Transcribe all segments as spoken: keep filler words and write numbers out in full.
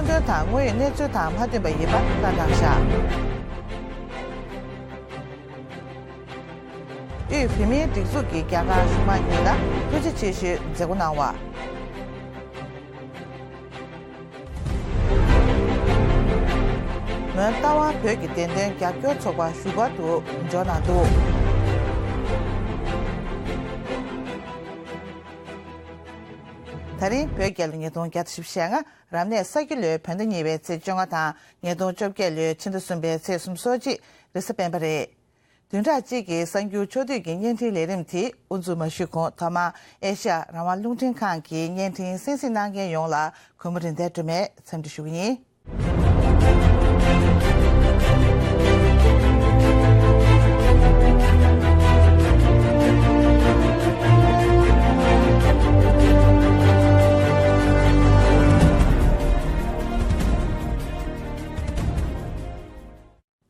སྐྱོན་དང་དངོས་ཡོད་གནས་ཚུལ་དང་མ་མཐུན་པ་ཡིན་པ་བཀའ་བཏང་བཞག་དབུས་བོད་མིའི་སྒྲིག་འཛུགས་ཀྱི་རྒྱ་གར་གཞུང་མང་གཉིས་ལ་ཐུགས་རྗེ་ཆེ་ཞུའི་མཛད་སྒོ་གནང་བ། མོན་རྟ་དབང་བོད་ཀྱི་བདེན་དོན་རྒྱབ་སྐྱོར་ཚོགས་པ་བཞུགས་སྒར་དུ་འབྱོར་གནང་འདུག་ད་རིང་བོད་རྒྱལ་ལོ་ཉིས་སྟོང་བརྒྱ་དང་བཞི་བཅུ་ཞེ་ལྔ། རབ་གནས་ས་ཁྱི་ལོའི་བོད་ཟླ་གཉིས་པའི་ཚེས་བཅོ་ལྔ་དང་ཉིས་སྟོང་བཅོ་བརྒྱད་ལོའི་ཕྱི་ཟླ་གསུམ་པའི་ཚེས་སོ་གཅིག་རེས་གཟའ་སྤེན་པ་རེད། བདུན་ཕྲག་གཅིག་གི་གསར་འགྱུར་ཕྱོགས་བསྡུས་ཀྱི་བརྙན་འཕྲིན་ལས་རིམ་དེ་དབུ་འཛུགས་མ་ཞུས་གོང་ཐོག་མར་ཨེ་ཤ་ཡ་རང་དབང་རླུང་འཕྲིན་ཁང་གི་བརྙན་འཕྲིན་གསན་གཟིགས་གནང་མཁན་ཡོངས་ལ་གུས་མོ་རིན་ལྡན་སྒྲོལ་མས་འཚམས་འདྲི་ཞུ་གི་ཡིན།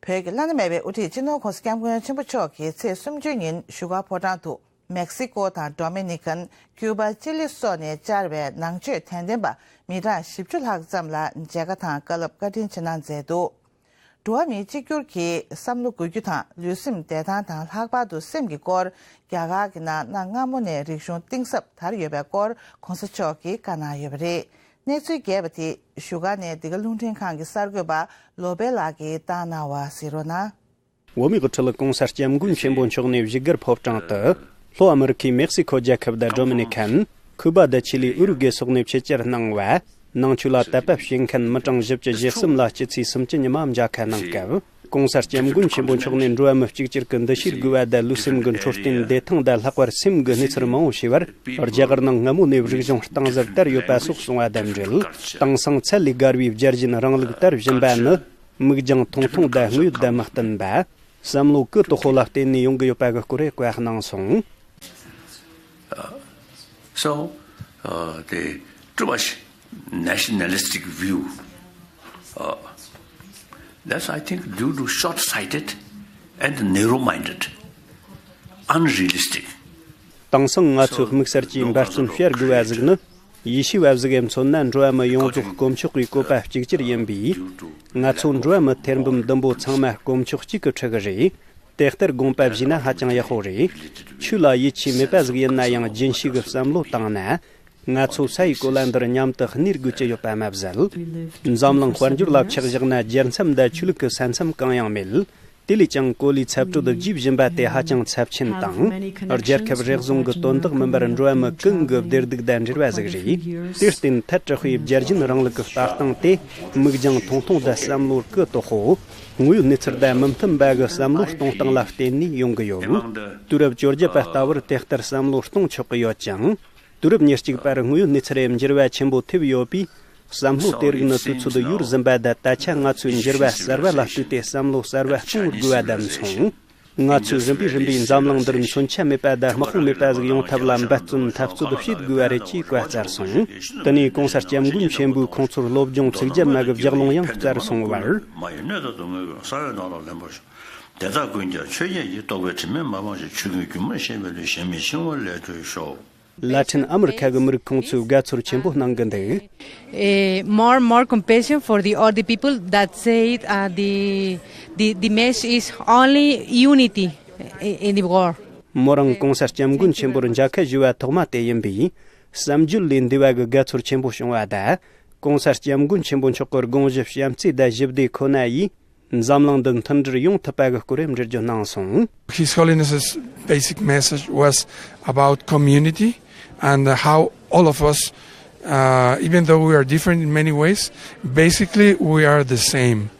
བོད་ཀྱི་བླ་ན་མེད་པའི་དབུ་ཁྲིད་སྤྱི་ནོར་༸གོང་ས་༸སྐྱབས་མགོན་ཆེན་པོ་མཆོག་གིས་ཚེས་སུམ་ཅུ་ཉིན་བཞུགས་སྒར་ཕོ་བྲང་དུ་མེག་སི་ཀོ་དང་ཌོ་མི་ནི་ཀན། ཀྱུ་པ། ཅི་ལི་སོགས་ནས་བཅར་བའི་ནང་ཆོས་དད་ལྡན་པ་མི་གྲངས་བཞི་བཅུ་ལྷག་ཙམ་ལ་མཇལ་ཁ་དང་བཀའ་སློབ་བཀའ་དྲིན་ཆེ་གནང་མཛད་འདུག་འགྲོ་བ་མིའི་གཅིག་གྱུར་གྱི་བསམ་བློ་དགོས་རྒྱུ་དང་ལུས་སེམས་བདེ་ཐང་དང་ལྷག་པར་དུ་སེམས་ཀྱི་སྐོར་རྒྱ་གར་གྱི་ནང་གནའ་སྔ་མོ་ནས་རིག་གཞུང་གཏིང་ཟབ་དར་ཡོད་པའི་སྐོར་༸གོང་ས་མཆོག་གིས་བཀའ་གནང་ཡོད་པ་རེད། གནས་ཚུལ་རྒྱས་པ་དེ་བཞུགས་སྒར་ནས་འདི་ག་རླུང་འཕྲིན་ཁང་གི་གསར་འགོད་པ་བློ་བྷེ་ལགས་ཀྱིས་བཏང་གནང་བ་གཟིགས་རོགས་གནང་། བོད་མིའི་དབུ་ཁྲིད་༸གོང་ས་༸སྐྱབས་མགོན་ཆེན་པོ་མཆོག་ནས་བཞུགས་སྒར་ཕོ་བྲང་དུ་ལྷོ་ཨ་མི་རི་ཁའི་མེག་སི་ཁོ་རྒྱལ་ཁབ་དང་ཌོ་མི་ནི་ཀན། ཁུ་པ་དང་ཆི་ལི། ཨུ་རུ་གེ་སོགས་ནས་ཆེད་བཅར་གནང་བ། ནང་ཆོས་ལ་དད་པ་བྱེད་མཁན་མི་གྲངས་བཞི་བཅུ་ཞེ་གསུམ་ལ་སྤྱི་ཚེས་སུམ་ཅུ་ཉི་མ་མཇལ་ཁ་གནང་སྐབས། ༸གོང་ས་༸སྐྱབས་མགོན་ཆེན་པོ་མཆོག་ནས་འགྲོ་བ་མི་གཅིག་གྱུར་གྱི་འདུ་ཤེས་དགོས་པ་དང་ལུས་སེམས་ཀྱི་འཕྲོད་བསྟེན་བདེ་ཐང་དང་ལྷག་པར་སེམས་ཀྱི་གནས་ཚུལ་མང་པོ་ཞུས་པར། རྒྱ་གར་ནང་སྔ་མོ་ནས་རིག་གཞུང་གཏིང་ཟབ་དར་ཡོད་པ་སོགས་གསུངས་པ་དང་འབྲེལ། དེང་སང་ཚད་ལས་བརྒལ་བའི་བརྒྱུད་འཛིན་རིང་ལུགས་དར་བཞིན་པ་ནི། མིག་རྒྱང་ཐུང་ཐུང་དང་དངོས་ཡོད་དང་མི་བསྟུན་པ། བསམ་བློ་གུ་དོག་པོ་ལ་བརྟེན་ནས་ཡོང་གི་ཡོད་པ་གི་སྐོར་བཀའ་གནང་སོང་། So, uh, the too much nationalistic view, uh, that's, I think, due to short-sighted and narrow-minded, unrealistic. དེང་སང་ང་ཚོའི་དམིགས་བསལ་གྱིས་འབད་བརྩོན་བྱ་དགོས་པ་ཟིག་ནི། ཡིད་ཆེས་པ་ཟིག་གིས་མཚོན་ན་འགྲོ་བ་མི་ཡོངས་རྫོགས་དཀོན་མཆོག་གི་བཀོད་པ་གཅིག་གྱུར་ཡིན་པས། ང་ཚོ་འགྲོ་བ་མི་ཐེར་འབུམ་བདུན་པོ་ཚང་མ་དཀོན་མཆོག་གཅིག་གི་ཕྲུ་གུ་རེད། དེ་ལྟར་དགོངས་པ་བཞེས་ན་ཧ་ཅང་ཡག་པོ་རེད། ཆོས་ལ་ཡིད་ཆེས་མེད་པ་ཟིག་ཡིན་ན་ཡང་རྒྱུན་ཤེས་ཀྱི་བསམ་བློ་བཏང་ན། ང་ཚོ་ས་ཡི་གོ་ལ་འདིར་མཉམ་དུ་གནས་དགོས་ཀྱི་ཡོད་པ་མ་ཟད། འཛམ་གླིང་དཔལ་འབྱོར་ལ་ཆགས་བཞག་ན་རྒྱལ་མཚམས་དང་ཆོས་ལུགས་ཀྱི་ས་མཚམས་གང་ཡང་མེད། དེ་ལས་ཀྱང་གོ་ལའི་ཚབ་སྤྲོད་བགྱིས་བཞིན་པ་དེ་ཧ་ཅང་ཚབས་ཆེན་དང་། རྒྱལ་ཁབ་རེ་ཟུང་གི་དོན་དག་མིན་པར་འགྲོ་བ་མི་གང་གི་བདེ་སྡུག་དང་འབྲེལ་བ་ཟིག་རེད། དེར་བརྟེན་ཐད་དྲག་པའི་བརྒྱ་བྱིན་རིང་ལུགས་ཀྱི་ལྟ་སྟངས་དེ། མིག་རྒྱང་ཐུང་ཐུང་དང་བསམ་བློ་གུ་དོག་པོ། དངོས་ཡོད་གནས་ཚུལ་དང་མི་མཐུན་པ་གི་བསམ་བློ་གཏོང་སྟངས་ལ་བརྟེན་ནས་ཡོང་གི་ཡོད། དུས་རབས་བཅོ་བརྒྱད་པ་ལྟ་བུར་དེ་ལྟར་བསམ་བློ་གཏོང་ཆོག་གི་ཡོད་ཅིང་། དུས་རབས་ཉེར་གཅིག་པར་དངོས་ཡོད་གནས་ཚུལ་རེ་འགྱུར་བ་ཆེན་པོ་ཐེབས་ཡོད་པས། བསམ་བློ་དེ་རིགས་ནི་དུས་ཚོད་ཡུལ་ཟིན་པ་དང་ད་ཆ་ང་ཚོས་འགྱུར་བ་གསར་བ་ལ་ལྟོས་ཏེ་བསམ་བློ་གསར་བ་གཏོང་དགོས་པ་དང་མཚུངས། ང་ཚོས་རིམ་པས་རིམ་པས་འཛམ་གླིང་འདིར་མཚོན་ཆ་མེད་པ་དང་དམག་དཔུང་མེད་པ་ཟིག་ཡོང་ཐབས་ལ་འབད་བརྩོན་འཐབ་རྩོད་བྱེད་དགོས་པ་རེད་ཅེས་བཀའ་སྩལ་སོང་། དེ་ནས་༸གོང་ས་༸སྐྱབས་མགོན་ཆེན་པོས་ཁོང་ཚོར་སློབ་སྦྱོང་ཚིག་བརྒྱ་མ་གི་ལྗགས་ལུང་ཡང་སྩལ་སོང་བར། དེ་དག་ཀུན་ཀྱང་ཆོས་ཉིད་ཀྱིས་རྟོགས་པའི་དྲི་མས་མ་སྤངས་ཤིང་། ཆོས་ཀུན་སྒྱུ་མར་ཤེས་པའི་བློས་གཞན་མི་འཆིང་བར་ལས་གྲོལ་ཤོག་ལ་ཏིན་ཨ་མི་རི་ཁ་གི་མི་རིགས་ཁོང་ཚོས་དགའ་ཚོར་ཆེན་པོ་གནང་གི་འདུག Eh, more, more compassion for the all the people that said, uh, the, the, the message is only unity in, in the world. མོ་རང་༸གོང་ས་༸སྐྱབས་མགོན་ཆེན་པོར་མཇལ་ཁ་ཞུ་བ་ཐོག་མ་དེ་ཡིན་པས། བསམ་བརྗོད་ལས་འདས་པ་གི་དགའ་ཚོར་ཆེན་པོ་བྱུང་བ་དང་། ༸གོང་ས་༸སྐྱབས་མགོན་ཆེན་པོ་མཆོག་གི་དགོངས་གཞི་བྱམས་བརྩེ་དང་ཞི་བདེ་ཁོ་ན་ཡིས། འཛམ་གླིང་འདི་མཐུན་སྒྲིལ་ཡོང་ཐུབ་པ་གི་སྐོར་འགྲེལ་བརྗོད་གནང་སོང་། His Holiness's basic message was about community and how all of us, uh, even though we are different in many ways, basically we are the same.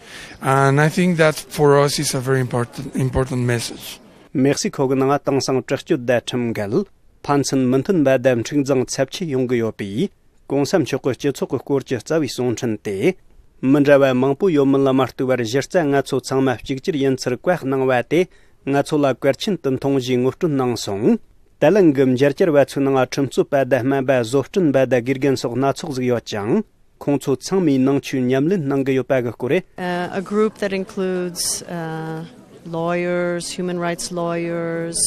And I think that for us is a very important, important message. མེག་སི་ཁོ་གི་ནང་དེང་སང་དྲག་སྤྱོད་དང་ཁྲིམས་འགལ། ཕན་ཚུན་མི་མཐུན་པ་དང་འཁྲུག་འཛིང་ཚབས་ཆེ་ཡོང་གི་ཡོད་པས། ༸གོང་ས་མཆོག་གི་སྤྱི་ཚོགས་ཀྱི་སྐོར་གྱི་རྩ་བའི་གསུང་འཕྲིན་དེ། མི་འདྲ་བ་མང་པོ་ཡོད་མིན་ལ་མ་ལྟོས་པར་གཞི་རྩ་ང་ཚོ་ཚང་མ་གཅིག་གྱུར་ཡིན་ཚུལ་བཀའ་གནང་བ་དེ་ང་ཚོ་ལ་གལ་ཆེན་དུ་མཐོང་ཞེས་ངོ་སྤྲོད་གནང་སོང་། ད་ལན་གྱི་མཇལ་བཅར་བ་ཚོའི་ནང་ཁྲིམས་རྩོད་པ་དང་སྨན་པ། བཟོ་སྐྲུན་པ་དང་དགེ་རྒན་སོགས་སྣ་ཚོགས་ཟིག་ཡོད་ཅིང་། ཁོང་ཚོ་ཚང་མས་ནང་ཆོས་ཉམས་ལེན་གནང་གི་ཡོད་པ་གི་སྐོར་རེད། Uh, a group that includes, uh, lawyers, human rights lawyers,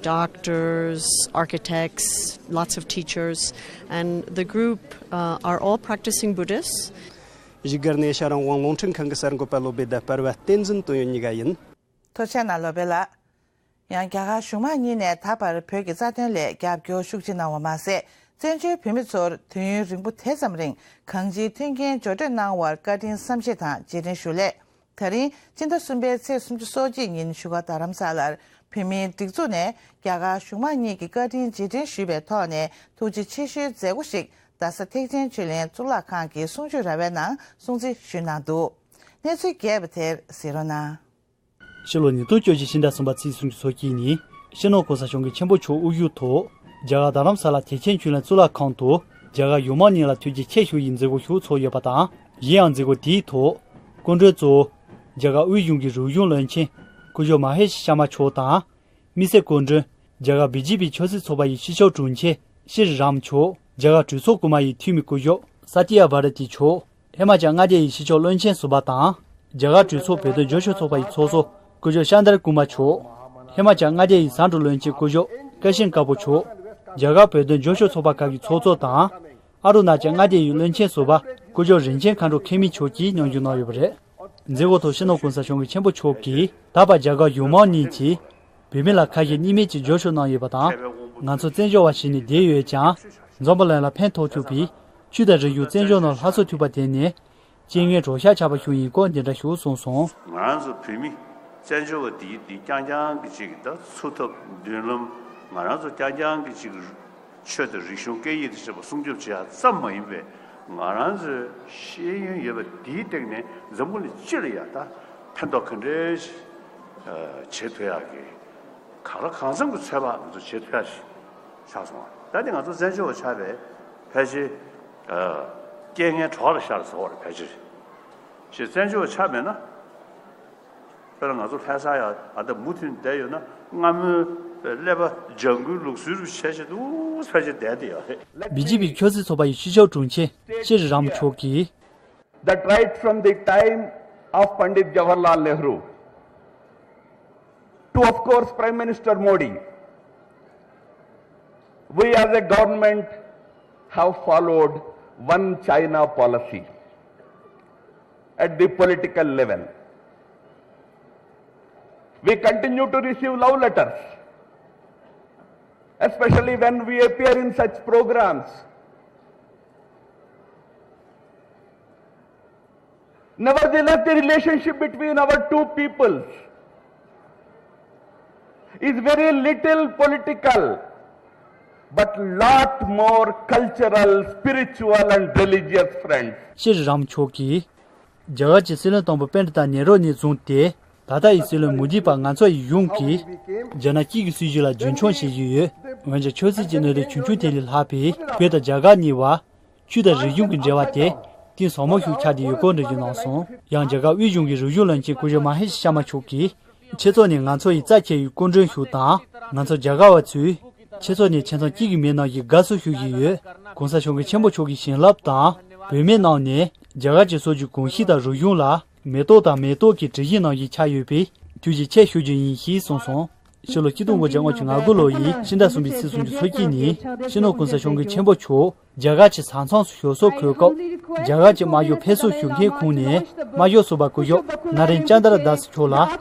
doctors, architects, lots of teachers, and the group, uh, are all practicing Buddhists. བཞུགས་སྒར་ནས་ཤ་རང་དབང་རླུང་འཕྲིན་ཁང་གི་གསར་འགོད་པ་བློ་བདེ་ཟླ་བར་བ་བསྟན་འཛིན་དོན་ཡོད་གཉིས་ཀ་ཡིན། ཐུགས་རྗེ་གནང་བློ་བདེ་ལགས། ཡང་རྒྱ་གར་གཞུང་མང་གཉིས་ནས་ད་བར་བོད་ཀྱི་རྩ་དོན་ལས་རྒྱབ་སྐྱོར་ཤུགས་ཆེ་གནང་བ་མ་ཟད། བཙན་བྱོལ་བོད་མི་ཚོར་དུས་ཡུན་རིང་པོ་དེ་ཙམ་རིང་གང་ཅིའི་མཐུན་རྐྱེན་སྦྱོར་སྤྲོད་གནང་བར་བཀའ་དྲིན་བསམ་ཤེས་དང་རྗེས་དྲན་ཞུ་སླད། ད་རིང་སྤྱི་ཟླ་གསུམ་པའི་ཚེས་སུམ་ཅུ་སོ་གཅིག་ཉིན་བཞུགས་སྒར་རྡ་རམ་ས་ལར་བོད་མིའི་སྒྲིག་འཛུགས་ནས་རྒྱ་གར་གཞུང་མང་གཉིས་ཀྱི་བཀའ་དྲིན་རྗེས་དྲན་ཞུས་པའི་ཐོག་ནས་ཐུགས་རྗེ་ཆེ་ཞུའི་མཛད་སྒོ་ཞིག་རྡ་ས་ཐེག་ཆེན་ཆོས་གླིང་གཙུག་ལག་ཁང་གི་གསུང་ཆོས་ར་བའི་ནང་སྲུང་བརྩི་ཞུས་གནང་འདུག་གནས་ཚུལ་རྒྱས་པ་དེར་གཟིགས་རོགས་གནང་། ཕྱི་ལོ་ཉིས་སྟོང་བཅུ་བཞི་ཕྱི་ཟླ་གསུམ་པ་ཚེས་སུམ་ཅུ་སོ་གཅིག་ཉིན་སྤྱི་ནོར་གོང་ས་སྐྱབས་མགོན་ཆེན་པོ་མཆོག་དབུ་བཞུགས་ཐོག་རྒྱ་གར་རྡ་རམ་ས་ལ་ཐེག་ཆེན་ཆོས་གླིང་གཙུག་ལག་ཁང་དུ་རྒྱ་གར་ཡོངས་མང་གཉིས་ལ་ཐུགས་རྗེ་ཆེ་ཞུ་ཡི་མཛད་སྒོ་ཞིག་ཚོགས་ཡོད་པ་དང་། གཞན་ཡང་མཛད་སྒོ་དེའི་ཐོག་སྐུ་མགྲོན་གཙོ་བོ་རྒྱ་གར་དབུས་གཞུང་གི་རིག་གཞུང་བློན་ཆེན་སྐུ་ཞབས་མ་ཧེ་ཤི་ཤར་མ་མཆོག་དང་། དམིགས་བསལ་སྐུ་མགྲོན་རྒྱ་གར་བི་ཇེ་པི་ཆབ་སྲིད་ཚོགས་པ་ཡི་སྤྱི་ཁྱབ་དྲུང་ཆེ་ཤྲི་རམ་མཆོག་རྒྱ་གར་གྲོས་ཚོགས་རྐུན་མ་ཡི་འཐུས་མི་སྐུ་ཞབས་ས་ཏི་ཡ་བྷ་ར་ཏི་མཆོག་ཧི་མ་ཅལ་མངའ་སྡེ་ཡི་སྤྱི་ཁྱབ་བློན་ཆེན་ཟུར་པ་དང་། རྒྱ་གར་གྲོས་ཚོགས་བོད་དོན་རྒྱབ་སྐྱོར་ཚོགས་པ་ཡི་ཚོགས་གཙོ་སྐུ་ཞབས་ཤཱན་དར་ཀུ་མ་མཆོག་ཧི་མ་ཅལ་མངའ་སྡེ་ཡི་ས་འབྲུ་བློན་ཆེན་སྐུ་ཞབས་ཀ་ཤིན་ཀ་པོ་མཆོག་རྒྱ་གར་བོད་དོན་རྒྱབ་སྐྱོར་ཚོགས་པ་ཁག་གི་ཚོགས་གཙོ་དང་། ཨ་རུ་ན་ཅལ་མངའ་སྡེ་ཡི་བློན་ཆེན་ཟུར་པ་སྐུ་ཞབས་རིན་ཆེན་མཁའ་འགྲོ་མཁས་མི་མཆོག་གིས་མཉམ་ཞུགས་གནང་ཡོད་པ་རེད། མཛད་སྒོ་ཐོག་སྤྱི་ནོར་གོང་ས་སྐྱབས་མགོན་ཆེན་པོ་མཆོག་གིས་ད་བར་རྒྱ་གར་ཡོངས་མང་གཉིས་ཀྱིས་བོད་མི་ལ་ཁ་ཞེ་གཉིས་མེད་ཀྱི་རྒྱབ་སྐྱོར་གནང་ཡོད་པ་དང་། ང་ཚོ་བཙན་བྱོལ་བ་ཞིག་ནས་བསྡད་ཡོད་ཀྱང་། འཛམ་བུ་གླིང་ལ་ཕན་ཐོགས་ཐུབ་པའི་ཆོས་དང་རིག་གཞུང་བཙན་བྱོལ་ནང་སླར་གསོ་ཐུབ་པ་དེ་ནི་རྐྱེན་ངན་གྲོགས་ཤར་ཆགས་པ་ཞིག་ཡིན་སྐོར་འདི་འདྲ་ཞིག་གསུངས་སོང་། ང་རང་ཚོ་བོད་མི་བཙན་བྱོལ་བ་འདིའི་འདི་རྐྱང་རྐྱང་གི་ཅིག་ད་འཚོ་ཐབས་མདུན་ལམ་ང་རང་ཚོ་རྐྱང་རྐྱང་གི་ཅིག་ཆོས་དང་རིག་གཞུང་སྐད་ཡིག་དང་བཅས་པ་སྲུང་སྐྱོབ་བྱེད་ཡ་ཙམ་མ་ཡིན་པའི་ང་རང་ཚོའི་ཤེས་ཡོན་ཡོད་པ་འདིའི་སྟེང་ནས་འཛམ་བུ་གླིང་སྤྱི་ལ་ཡ་ད་ཕན་ཐོགས་ག་འདྲས་བྱེད་ཐུབ་ཡག་གི་གང་ལ་གང་འཚམ་གྱི་ཚོད་དཔག་ང་ཚོ་བྱེད་ཐུབ་ཡག་ཞིག་ཆགས་སོང་བ། ད་ནི་ང་ཚོ་བཙན་བྱོལ་བ་ཆགས་པའི་ཕལ་ཆེར་རྐྱེན་ངན་གྲོགས་ལ་ཤར་སོང་བ་རེད་ཕལ་ཆེར། ཞེས་བཙན་བྱོལ་བ་ཆགས་མེད་ན། དཔེར་ན་ང་ཚོ་ལྷ་ས་ཡ་ཨ་ད་མུ་མཐུད་བསྡད་ཡོད་ན་སྔ་མོའི་ཀླད་པ་ལྗང་ཁུའི་ལུགས་སྲོལ་རུ་བྱས་བྱས་འདུག་ཕལ་ཆེར་བསྡད་དེ་ཡོད་རེད། བི་ཇེ་པི་ཆབ་སྲིད་ཚོགས་པ་ཡི་སྤྱི་ཁྱབ་དྲུང་ཆེ་ཤྲི་རམ་མཆོག་གིས། That right from the time of Pandit Jawaharlal Nehru, to, of course, Prime Minister Modi, we as a government have followed one China policy at the political level. We continue to receive love letters, especially when we appear in such programs. Nevertheless, the relationship between our two peoples is very little political, but lot more cultural, spiritual, and religious friends. ཤྲི་རམ་མཆོག་གིས། རྒྱ་གར་གྱི་སྲིད་བློན་དང་པོ་པཎྜི་ཏ་ནེ་རོ་ནས་བཟུང་སྟེ། ད་ལྟ་ཡི་སྲིད་བློན་མོ་དི་བར་ང་ཚོ་ཡི་གཞུང་གིས་རྒྱ་ནག་གཅིག་གི་སྲིད་བྱུས་ལ་རྒྱུན་འཁྱོངས་བྱེད་བཞིན་ཡོད། འོན་ཀྱང་ཆབ་སྲིད་ཀྱི་གནད་དོན་ཆུང་ཆུང་དེ་ལས་ལྷག་པའི་བོད་དང་རྒྱ་གར་གཉིས་བར་ཆོས་དང་རིག་གཞུང་གི་འབྲེལ་བ་དེ་གཏིང་ཟབ་མོ་ཞིག་ཆགས་བསྡད་ཡོད་སྐོར་འགྲེལ་བརྗོད་གནང་སོང་། ཡང་རྒྱ་གར་དབུས་གཞུང་གི་རིག་གཞུང་བློན་ཆེན་སྐུ་ཞབས་མ་ཧེ་ཤི་ཤར་མ་མཆོག་གིས། ཁྱེད་ཚོ་ནི་ང་ཚོ་ཡི་རྩ་ཆེ་བའི་སྐུ་མགྲོན་ཞིག་དང་། ང་ཚོ་རྒྱ་གར་བ་ཚོས། ཁྱེད་ཚོ་ནི་ཁྱིམ་ཚང་གཅིག་གི་མི་ནང་གི་དགའ་བསུ་ཞུ་བཞིན་ཡོད། གོང་ས་སྐྱབས་མགོན་ཆེན་པོ་མཆོག་གི་བྱིན་རླབས་དང་། བོད་མིའི་ནང་ནས་རྒྱ་གར་གྱི་སྲོལ་རྒྱུན་གོམས་གཤིས་དང་རིག་གཞུང་ལ་མེ་ཏོག་དང་མེ་ཏོག་གི་དྲི་ཞིམ་ནང་བཞིན་ཆགས་ཡོད་པས་ཐུགས་རྗེ་ཆེ་ཞུ་རྒྱུ་ཡིན་ཞེས་གསུངས་སོང་། ཕྱི་ལོ་ཆིག་སྟོང་དགུ་བརྒྱ་ལྔ་བཅུ་ང་དགུ་ལོ་ཡི་ཕྱི་ཟླ་གསུམ་པའི་ཚེས་སུམ་ཅུ་སོ་གཅིག་ཉིན་སྤྱི་ནོར་གོང་ས་སྐྱབས་མགོན་ཆེན་པོ་མཆོག་རྒྱ་གར་གྱི་གྲོས་ཚོགས་སུ་ཞུགས་གསོལ་འཁོད་སྐབས། རྒྱ་གར་གྱི་དམར་ཤོག་ཕེབས་བསུ་ཞུ་མཁན་ཁོངས་ནས་དམར་ཤོག་ཟུར་པ་སྐུ་ཞབས་ན་རེན་ཅན་དྲ་དཱ་སི་མཆོག་ལ་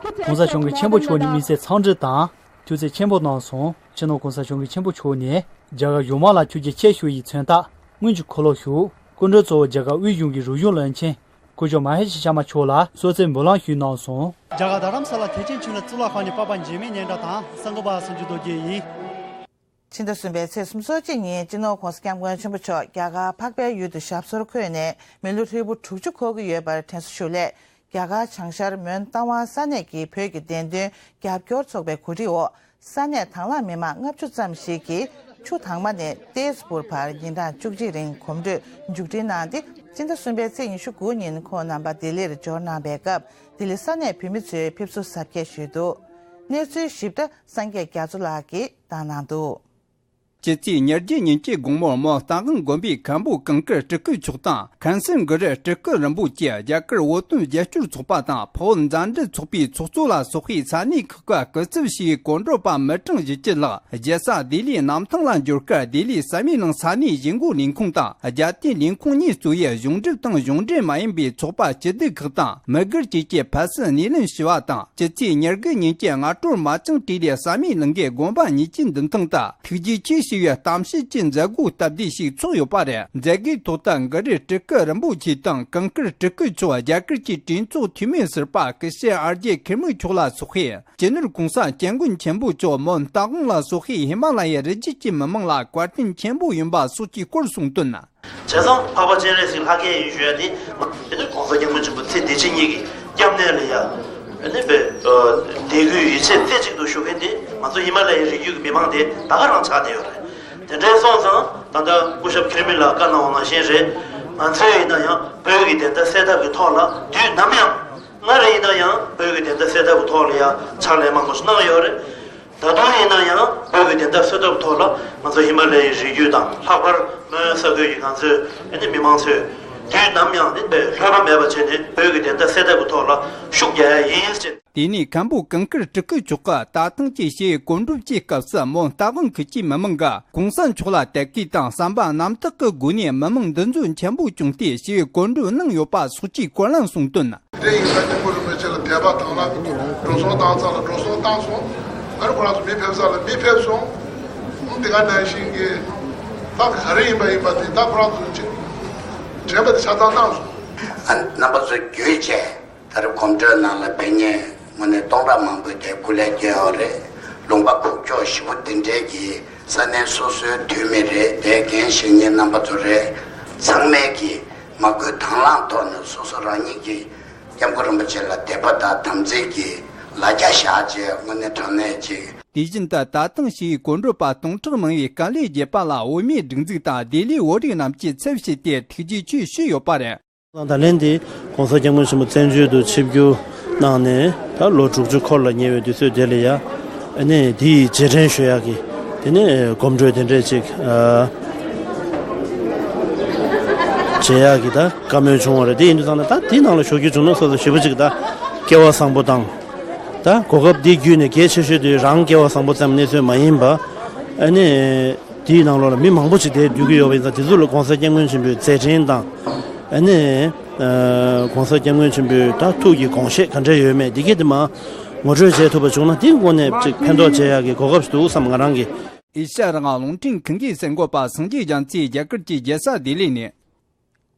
གོང་ས་སྐྱབས་མགོན་ཆེན་པོ་མཆོག་ནས་དམིགས་བསལ་འཚམས་འདྲི་དང་ཐུགས་རྗེ་ཆེན་པོ་གནང་སོང་། སྤྱི་ནོར་གོང་ས་སྐྱབས་མགོན་ཆེན་པོ་མཆོག་ནས་རྒྱ་གར་ཡོངས་མང་ལ་ཐུགས་རྗེ་ཆེ་ཞུ་ཡི་མཚོན་རྟགས་སྔོན་གྱི་འཁོར་ལོ་བཞུགས། སྐུ་མགྲོན་གཙོ་བོ་རྒྱ་གར་དབུས་གཞུང་གི་རིག་གཞུང་བློན་ཆེན་སྐུ་ཞབས་མ་ཧེ་ཤི་ཤར་མ་མཆོག་ལ་གསོལ་ཚིགས་འབུལ་ལམ་ཞུས་གནང་སོང་། རྒྱ་གར་རྡ་རམ་ས་ལ་ཐེག་ཆེན་ཆོས་གླིང་གཙུག་ལག་ཁང་ནས་པ་པ་འཇིགས་མེད་སྙན་གྲགས་དང་གསར་འགོད་པ་སུམ་ཅུ་རྡོ་རྗེ་ཡིན། ཕྱི་ཟླ་གསུམ་པའི་ཚེས་སུམ་ཅུ་སོ་གཅིག་ཉིན་སྤྱི་ནོར་གོང་ས་སྐྱབས་མགོན་ཆེན་པོ་མཆོག་རྒྱ་གར་འཕགས་པའི་ཡུལ་དུ་ཞབས་སོར་འཁོད་ནས་མི་ལོ་ཧྲིལ་པོ་དྲུག་ཅུ་འཁོར་གྱི་ཡོད་པར་དྲན་གསོ་ཞུ་སླད། རྒྱ་གར་བྱང་ཤར་མོན་རྟ་དབང་ས་གནས་ཀྱི་བོད་ཀྱི་བདེན་དོན་རྒྱབ་སྐྱོར་ཚོགས་པའི་གོ་སྒྲིག་འོག་ས་གནས་དྭང་བླངས་མི་མང་ལྔ་བཅུ་ཙམ་ཞིག་གིས་ཆུ་དྭངས་མ་ནས་ཏེས་པུར་བར་ཉིན་གྲངས་བཅུ་གཅིག་རིང་གོམ་བགྲོད་མཇུག་སྒྲིལ་གནང་སྟེ། སྤྱི་ཟླ་གསུམ་པའི་ཚེས་ཉི་ཤུ་དགུ་ཉིན་ཁོང་རྣམ་པ་ལྡི་ལིར་འབྱོར་གནང་བའི་སྐབས། ལྡི་ལི་ས་གནས་བོད་མི་ཚོས་ཕེབས་བསུ་གཟབ་རྒྱས་ཞུས་འདུག་གནས་ཚུལ་ཞིབ་ཕྲ་སངས་རྒྱས་རྒྱ་མཚོ་ལགས་ཀྱིས་བཏང་གནང་འདུག་ཕྱི་ཚེས་ཉེར་བརྒྱད་ཉིན་གྱི་དགོང་མོར་མོན་རྟ་དབང་དགོན་པའི་མཁན་པོ་གངས་དཀར་སྤྲུལ་སྐུ་མཆོག་དང་མཁན་སྲིན་གུ་རུ་སྤྲུལ་སྐུ་རིན་པོ་ཆེ། རྒྱ་གར་བོད་དོན་རྒྱབ་སྐྱོར་ཚོགས་པ་དང་འཕགས་བོད་མཛའ་འབྲེལ་ཚོགས་པའི་ཚོགས་གཙོ་ལ་སོགས་པའི་ས་གནས་ཁག་གི་སྐུ་ཚབ་ཞུ་བའི་གོ་སྒྲིག་པ་མི་གྲངས་བཞི་བཅུ་ལྷག་རྒྱལ་ས་ལྡི་ལིའི་གནམ་ཐང་ལ་འབྱོར་སྐབས། ལྡི་ལིའི་བསམ་ཡས་གླིང་ས་གནས་གཞིས་འགོ་ལས་ཁུངས་དང་རྒྱལ་བསྟན་ལས་ཁུངས་གཉིས་གཙོ་བོའི་གཞུང་སྒྲུབ་དང་གཞུང་འབྲེལ་མ་ཡིན་པའི་ཚོགས་པ་སྤྱི་འཐུས་ཁག་དང་མི་སྒེར་བཅས་ཀྱིས་ཕ་སི་སྣེ་ལེན་ཞུ་བ་དང་། ཕྱི་ཚེས་ཉེར་དགུ་ཉིན་གྱི་སྔ་དྲོར་མ་ཅང་ཏི་ལི་བསམ་ཡས་གླིང་གི་དགོན་པ་གཉིས་ཀྱི་མདུན་ཐང་དུ་ཐུགས་རྗེ་ཆེ་ཞུ་བའི་གཏམ་བཤད་ཀྱི་མཛད་སྒོའི་སྟབས་བདེ་ཞིག་ཚོགས་ཡོད་པ་རེད། མཛད་སྒོའི་ཐོག་ཏུ་གུ་རུ་སྤྲུལ་སྐུ་རིན་པོ་ཆེ་དང་གངས་དཀར་སྤྲུལ་སྐུ་མཆོག་རྒྱ་གར་གྱི་གྲོས་ཚོགས་འཐུས་མི་ཟུར་པ་སྐུ་ཞབས་ཨར་ཇེ་ཁེར་མི་མཆོག་ལ་སོགས་པས། སྤྱི་ནོར་གོང་ས་སྐྱབས་མགོན་ཆེན་པོ་མཆོག་མོན་རྟ་དབང་ལ་སོགས་པའི་ཧི་མ་ལ་ཡའི་རི་རྒྱུད་ཀྱི་མི་མང་ལ་བཀའ་དྲིན་ཆེན་པོ་ཡིན་པ་སོགས་ཀྱི་སྐོར་གསུངས་དོན། བྱས་ཙང་འཕགས་པ་སྤྱན་རས་གཟིགས་ལྷ་སྐལ་ཡིན་ཞུ་ཡ་དེ། དེ་ནི་གོང་ས་སྐྱབས་མགོན་ཆེན་པོ་ཚེ་འདི་ཕྱི་གཉིས་ཀྱི་སྐྱབས་གནས་ལ་ཡ། ཨ་ནི་བས། དད་གུས་ཡིད་ཆེས་རྩེ་གཅིག་ཏུ་ཞུ་མཁན་དེ་ང་ཚོ་ཧི་མ་ལ་ཡའི་རི་རྒྱུད་ཀྱི་མི་མང་དེ་ད་ག་རང་ཆགས་བསྡད་ཡོད་རེད། དེ་འདྲའི་སོང་ཙང་ད་ལྟ་སྐུ་ཞབས་ཁེར་མི་ལགས་བཀའ་གནང་བ་ནང་བཞིན་རེད། ང་ཚོས་ཡིན་ན་ཡང་བོད་ཀྱི་བདེན་མཐའ་གསལ་ཐབས་ཀྱི་ཐོག་ལ་དུས་ནམ་ཡང་། སྔར་ཡིན་ན་ཡང་བོད་ཀྱི་བདེན་མཐའ་གསལ་ཐབས་ཀྱི་ཐོག་ལ་ཡང་ཕྱག་ལས་མང་པོ་ཞིག་གནང་ཡོད་རེད། ད་དུང་ཡིན་ན་ཡང་བོད་ཀྱི་བདེན་མཐའ་གསལ་ཐབས་ཐོག་ལ་ང་ཚོ་ཧི་མ་ལ་ཡའི་རི་རྒྱུད་དང་ལྷག་པར་མོན་ས་ཁུལ་གྱི་ང་ཚོའི་ཨ་ནི་མི་མང་ཚོས་དུས་ནམ་ཡང་ནི་བས་ལྷོད་པ་མེད་པ་བྱས་ནས་བོད་ཀྱི་བདེན་མཐའ་གསལ་ཐབས་ཀྱི་ཐོག་ལ་ཤུགས་རྒྱག་ཡ་ཡིན་ཟེར། དེ་ནས་མཁན་པོ་གངས་དཀར་སྤྲུལ་སྐུ་མཆོག་གིས་ད་ཐེངས་ཀྱི་ཞི་བའི་གོ་སྒྲུབ་ཀྱི་སྐབས་སུ་མོན་རྟ་དབང་ཁུལ་གྱི་མི་མང་གིས་གོང་ས་མཆོག་ལ་དད་གུས་དང་བསམ་པ་རྣམ་དག་གི་སྒོ་ནས་མི་མང་འདུ་འཛོམས་ཆེན་པོ་བྱུང་སྟེ་ཞི་བའི་གོ་སྒྲུབ་གནང་ཡོད་པ་སོགས་ཀྱི་སྐོར་ལ་གསུངས་དོན། དེ་ཡིན་ན་སྐྱབས་མགོན་རིན་པོ་ཆེ་ལ་དད་པ་དང་བླངས་ཀྱི་འགྲོ་སོང་བཏང་ས་ལ་འགྲོ་སོང་བཏང་སོང་། ཨ་རི་ཁོ་རང་ཚོ་མི་ཕེབས་ས་ལ་མི་ཕེབས་སོང་། ཨང་དེ་ག་ནང་བཞིན་གྱི་ད་ག་རེ་ཡིན་པ་ཡིན་པ་དེ་ད་ཁོ་རང་ཚོ་ཅིག་དྲན་པ་དེ་ཆ་ཚང་བཏང་སོང་། ཨ་རྣམ་པ་ཚོ་བརྒྱུད་བྱས་ད་རེས་གོམ་བགྲོད་ནང་ལ་ཕེབས་མཁན་དངོས་གནས་སྟོང་ཕྲག་མང་པོས་དེ་སྐུ་ལས་བསྐྱོན་ཡོད་རེད། ལུང་པ་ཁུག་ཀྱོག་ཞེ་པོ་དེ་འདྲའི་གི་ས་གནས་སོ་སོའི་འཐུས་མི་རེད། དེ་འགན་བཞེས་མཁན་རྣམ་པ་ཚོ་རེད། ཚང་མས་ཀྱི་མ་བསྐུལ་དང་བླངས་ཐོག་ནས་སོ་སོ་རང་ཉིད་ཀྱི་སྐྱབས་མགོན་རིན་པོ་ཆེ་ལ་དད་པ་དང་དམ་ཚིག་གི་ལ་རྒྱ་བཞག་བྱས་དངོས་གནས་དྲང་གནས་ཅིག་དེ་བཞིན་དུ་ད་ཐེངས་ཞི་བའི་གོ་སྒྲུབ་པ་སྟོང་ཕྲག་མང་བོས་དཀའ་ལས་བརྒྱབ་པ་ལ་འོས་མིའི་སྒྲིག་འཛུགས་དང་ལྡི་ལིའི་བོད་རིགས་རྣམས་ཀྱིས་ཚབ་བྱས་ཏེ་ཐུགས་རྗེ་ཆེ་ཞུས་ཡོད་པ་རེད། ད་ལན་འདི་༸གོང་ས་༸སྐྱབས་མགོན་ཆེན་པོ་བཙན་བྱོལ་དུ་ཆིབས་བསྒྱུར་གནང་ནས་ད་ལོ་དྲུག་ཅུ་འཁོར་ལ་ཉེ་བའི་དུས་ཚོད་དེ་ལ་ཡ། ཨ་ནི་འདི་ཡི་རྗེས་དྲན་ཞུ་ཡག་གི་དེ་ནས་གོམ་བགྲོད་དེ་འདྲས་ཅིག་ཨ། བྱེད་ཡག་གི་ད་བཀའ་མོལ་བྱུང་བ་རེད། དེ་ཡིན་དུས་ཙང་ནས་ད་དེའི་ནང་ལ་ཞུགས་རྒྱུ་བྱུང་ན་སོ་སོ་ཞེ་པོ་ཅིག་ད་སྐལ་བ་བཟང་པོ་དང་། ད་གོ་སྐབས་འདི་བརྒྱུད་ནས་གལ་ཆེ་ཤོས་དེ་རང་སྐལ་བ་བཟང་པོ་ཙམ་གནས་ཚུལ་མ་ཡིན་པ། ཨ་ནི། དེའི་ནང་ལོགས་ལ་མི་མང་པོ་ཞིག་དེར་འདུས་ཀྱི་ཡོད་པ་ཡིན་ཙང་དེ་ཚོ་ལ་༸གོང་ས་༸སྐྱབས་མགོན་ཆེན་པོའི་མཛད་འཕྲིན་དང་། ཨ་ནི། ཨ། ༸གོང་ས་༸སྐྱབས་མགོན་ཆེན་པོའི་ད་ཐུགས་ཀྱི་དགོངས་བཞེད་ག་འདྲ་ཡོད་མེད་འདི་གས་དེ་མ་ངོ་སྤྲོད་བྱེད་ཐུབ་པ་བྱུང་ན་དེའི་སྒོ་ནས་ཅིག་ཕན་ཐོགས་བྱེད་ཡག་གི་གོ་སྐབས་ཤིག་འདུག་བསམ། ང་རང་གི། ཨེ་ཤ་ཡ་རང་དབང་རླུང་འཕྲིན་ཁང་གི་གསར་འགོད་པ་སངས་རྒྱས་རྒྱ་མཚོས་རྒྱ་གར་གྱི་རྒྱལ་ས་ལྡི་ལི་ནས།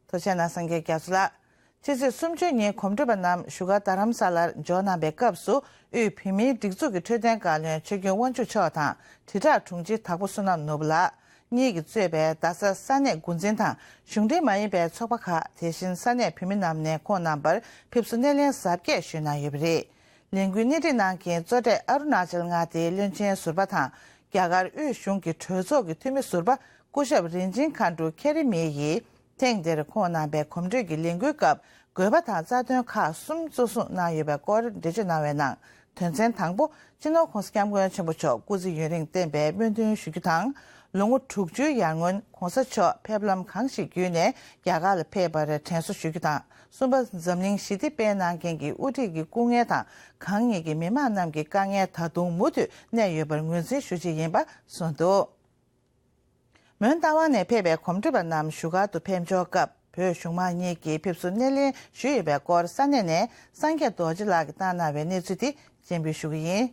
ཐུགས་རྗེ་གནང་། སངས་རྒྱས་རྒྱ་མཚོ་ལགས། ཕྱི་ཚེས་སུམ་ཅུ་ཉིན་གོམ་བགྲོད་པ་རྣམས་བཞུགས་སྒར་རྡ་རམ་ས་ལར་འབྱོར་གནང་པའི་སྐབས་སུ་དབུས་བོད་མིའི་སྒྲིག་འཛུགས་ཀྱི་འཕྲོད་བསྟེན་བཀའ་བློན་ཆོས་སྐྱོང་དབང་ཕྱུག་མཆོག་དང་དྲིལ་བསྒྲགས་དྲུང་ཆེ་དྭགས་པོ་བསོད་ནམས་ནོར་བུ་ལགས་གཉིས་ཀྱིས་གཙོས་པའི་རྡ་ས་ས་གནས་འགོ་འཛིན་དང་གཞུང་འབྲེལ་མ་ཡིན་པའི་ཚོགས་པ་ཁག་དེ་བཞིན་ས་གནས་བོད་མི་རྣམས་ནས་ཁོང་རྣམ་པར་ཕེབས་བསུ་སྣེ་ལེན་གཟབ་རྒྱས་ཞུས་གནང་ཡོད་པ་རེད། ལས་འགུལ་སྣེ་ཁྲིད་གནང་མཁན་གཙོ་གྲས་ཨ་རུ་ན་ཅལ་མངའ་སྡེའི་བློན་ཆེན་ཟུར་པ་དང་རྒྱ་གར་དབུས་གཞུང་གི་གྲོས་ཚོགས་ཀྱི་འཐུས་མི་ཟུར་པ་སྐུ་ཞབས་རིན་ཆེན་མཁའ་འགྲོ་ཁེ་རི་མི་ཡིས། ཐེངས་འདིར་ཁོང་རྣམ་པའི་གོམ་བགྲོད་ཀྱི་ལས་འགུལ་སྐབས་དགོས་པ་དང་རྩ་དོན་ཁག་གསུམ་གཙོ་བཟུང་གནང་ཡོད་པའི་སྐོར་འགྲེལ་བརྗོད་གནང་བའི་ནང་། དོན་ཚན་དང་པོ་སྤྱི་ནོར་༸གོང་ས་༸སྐྱབས་མགོན་ཆེན་པོ་མཆོག་སྐུ་ཚེ་ཡུན་རིང་བརྟན་པའི་སྨོན་འདུན་ཞུ་རྒྱུ་དང་། ལོ་ངོ་དྲུག་ཅུའི་ཡར་སྔོན་༸གོང་ས་མཆོག་ཕེབས་ལམ་གང་ཞིག་བརྒྱུད་ནས་རྒྱ་གར་ལ་ཕེབས་པར་དྲན་གསོ་ཞུ་རྒྱུ་དང་། གསུམ་པ་འཛམ་གླིང་ཞི་བདེ་སྤེལ་གནང་མཁན་གྱི་དབུ་ཁྲིད་ཀྱི་སྐུ་ངལ་དང་། གང་ཉིད་ཀྱི་མི་མང་རྣམས་ཀྱི་དཀའ་ངལ་ད་དུང་མུ་མཐུད་གནས་ཡོད་པར་ངོས་འཛིན་ཞུ་ཆེད་ཡིན་པ་གསུངས་འདུག་མོན་རྟ་དབང་ནས་ཕེབས་པའི་གོམ་བགྲོད་པ་རྣམས་བཞུགས་སྒར་དུ་ཕེབས་འབྱོར་སྐབས་བོད་གཞུང་མང་གཉིས་ཀྱིས་ཕེབས་བསུ་སྣེ་ལེན་ཞུས་ཡོད་པའི་སྐོར་ས་གནས་ནས་སངས་རྒྱས་རྡོ་རྗེ་ལགས་ཀྱིས་བཏང་གནང་བའི་གནས་ཚུལ་དེ་སྤྱན་འབུལ་ཞུ་གི་ཡིན།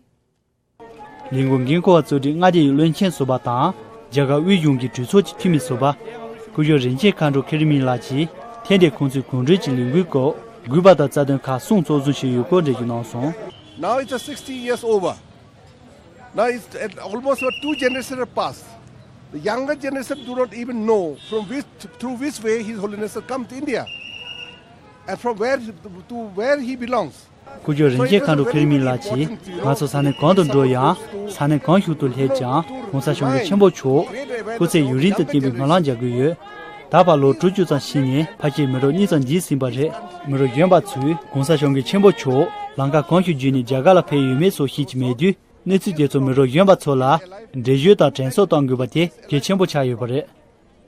ལས་འགུལ་འགན་འཁུར་བ་གཙོ་གྲས་མངའ་སྡེ་ཡི་བློན་ཆེན་ཟུར་པ་དང་རྒྱ་གར་དབུས་གཞུང་གི་གྲོས་ཚོགས་ཀྱི་འཐུས་མི་ཟུར་པ། སྐུ་ཞབས་རིན་ཆེན་མཁའ་འགྲོ་ཁེ་རི་མི་ལགས་ཀྱིས་ཐེངས་འདིའི་ཁོང་ཚོའི་གོམ་བགྲོད་ཀྱི་ལས་འགུལ་སྐབས་དགོས་པ་དང་རྩ་དོན་ཁག་གསུམ་གཙོ་བཟུང་བྱས་ཡོད་སྐོར་འགྲེལ་བརྗོད་གནང་སོང་། Now it's a sixty years over. Now it's at almost about two generations have passed. The younger generation do not even know from which, through which way His Holiness has come to India and from where to where he belongs. སྐུ་ཞབས་རིན་ཆེན་མཁའ་འགྲོ་ཁེ་རི་མི་ལགས་ཀྱིས་ང་ཚོ་ས་གནས་གང་དུ་འགྲོ་ཡང་ས་གནས་གང་ཞིག་ཏུ་སླེབས་ཀྱང་༸གོང་ས་༸སྐྱབས་མགོན་ཆེན་པོ་མཆོག་སྐུ་ཚེ་ཡུན་རིང་དུ་བརྟན་པའི་སྨོན་ལམ་རྒྱག་གི་ཡོད། ད་བར་ལོ་དྲུག་ཅུ་ཙམ་ཕྱིན་ནས་ཕལ་ཆེར་མི་རབས་གཉིས་ཙམ་འགྱིར་ཟིན་པ་རེད། མི་རབས་གཞོན་པ་ཚོས་༸གོང་ས་༸སྐྱབས་མགོན་ཆེན་པོ་མཆོག་ལམ་ཁ་གང་ཞིག་བརྒྱུད་ནས་རྒྱ་གར་ལ་ཕེབས་ཡོད་མེད་སོགས་ཤེས་ཀྱི་མེད་དུས། གནས་ཚུལ་དེ་ཚོ་མི་རབས་གཞོན་པ་ཚོ་ལ་འགྲེལ་བརྗོད་དང་དྲན་གསོ་གཏོང་དགོས་པ་དེ་གལ་ཆེན་པོ་ཆགས་ཡོད་པ་རེད།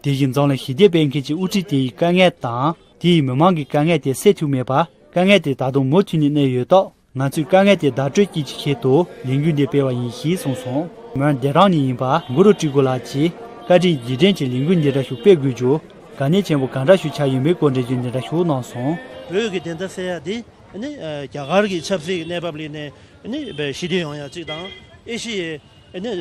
དེ་བཞིན་རྫོང་ལ་ཞི་བདེ་སྤེལ་མཁན་གྱི་དབུ་ཁྲིད་དེ་ཡི་དཀའ་ངལ་དང་དེ་ཡི་མི་མང་གི་དཀའ་ངལ་དེ་སེལ་ཐུབ་མེད་པར། དཀའ་ངལ་དེ་ད་དུང་མུ་མཐུད་ནས་གནས་ཡོད་སྟབས། ང་ཚོས་དཀའ་ངལ་དེ་བརྡ་སྤྲོད་ཀྱི་ཆེད་དུ་ལས་འགུལ་འདི་སྤེལ་བ་ཡིན་ཞེས་གསུངས་སོང་། མོན་ཌེ་རང་ནས་ཡིན་པ་གུ་རུ་ཀྲི་གུ་ལགས་ཀྱིས་བཀའ་དྲིན་རྗེས་དྲན་གྱི་ལས་འགུལ་འདི་འདྲ་ཞིག་སྤེལ་དགོས་རྒྱུ་དགའ་གནད་ཆེན་པོ་གང་འདྲ་ཞིག་ཆགས་ཡོད་མེད་སྐོར་འགྲེལ་བརྗོད་འདི་འདྲ་ཞིག་གནང་སོང་། བོད་ཀྱི་བདེན་མཐའ་གསལ་ཡ་འདི་ནི་རྒྱ་གར་གྱི་ཆབ་སྲིད་ཀྱི་གནས་བབ་ལ་ནི་ཞི་བདེ་ཡོང་ཡ་གཅིག་དང་། ཨེ་ཤི་ཡའི་ནི་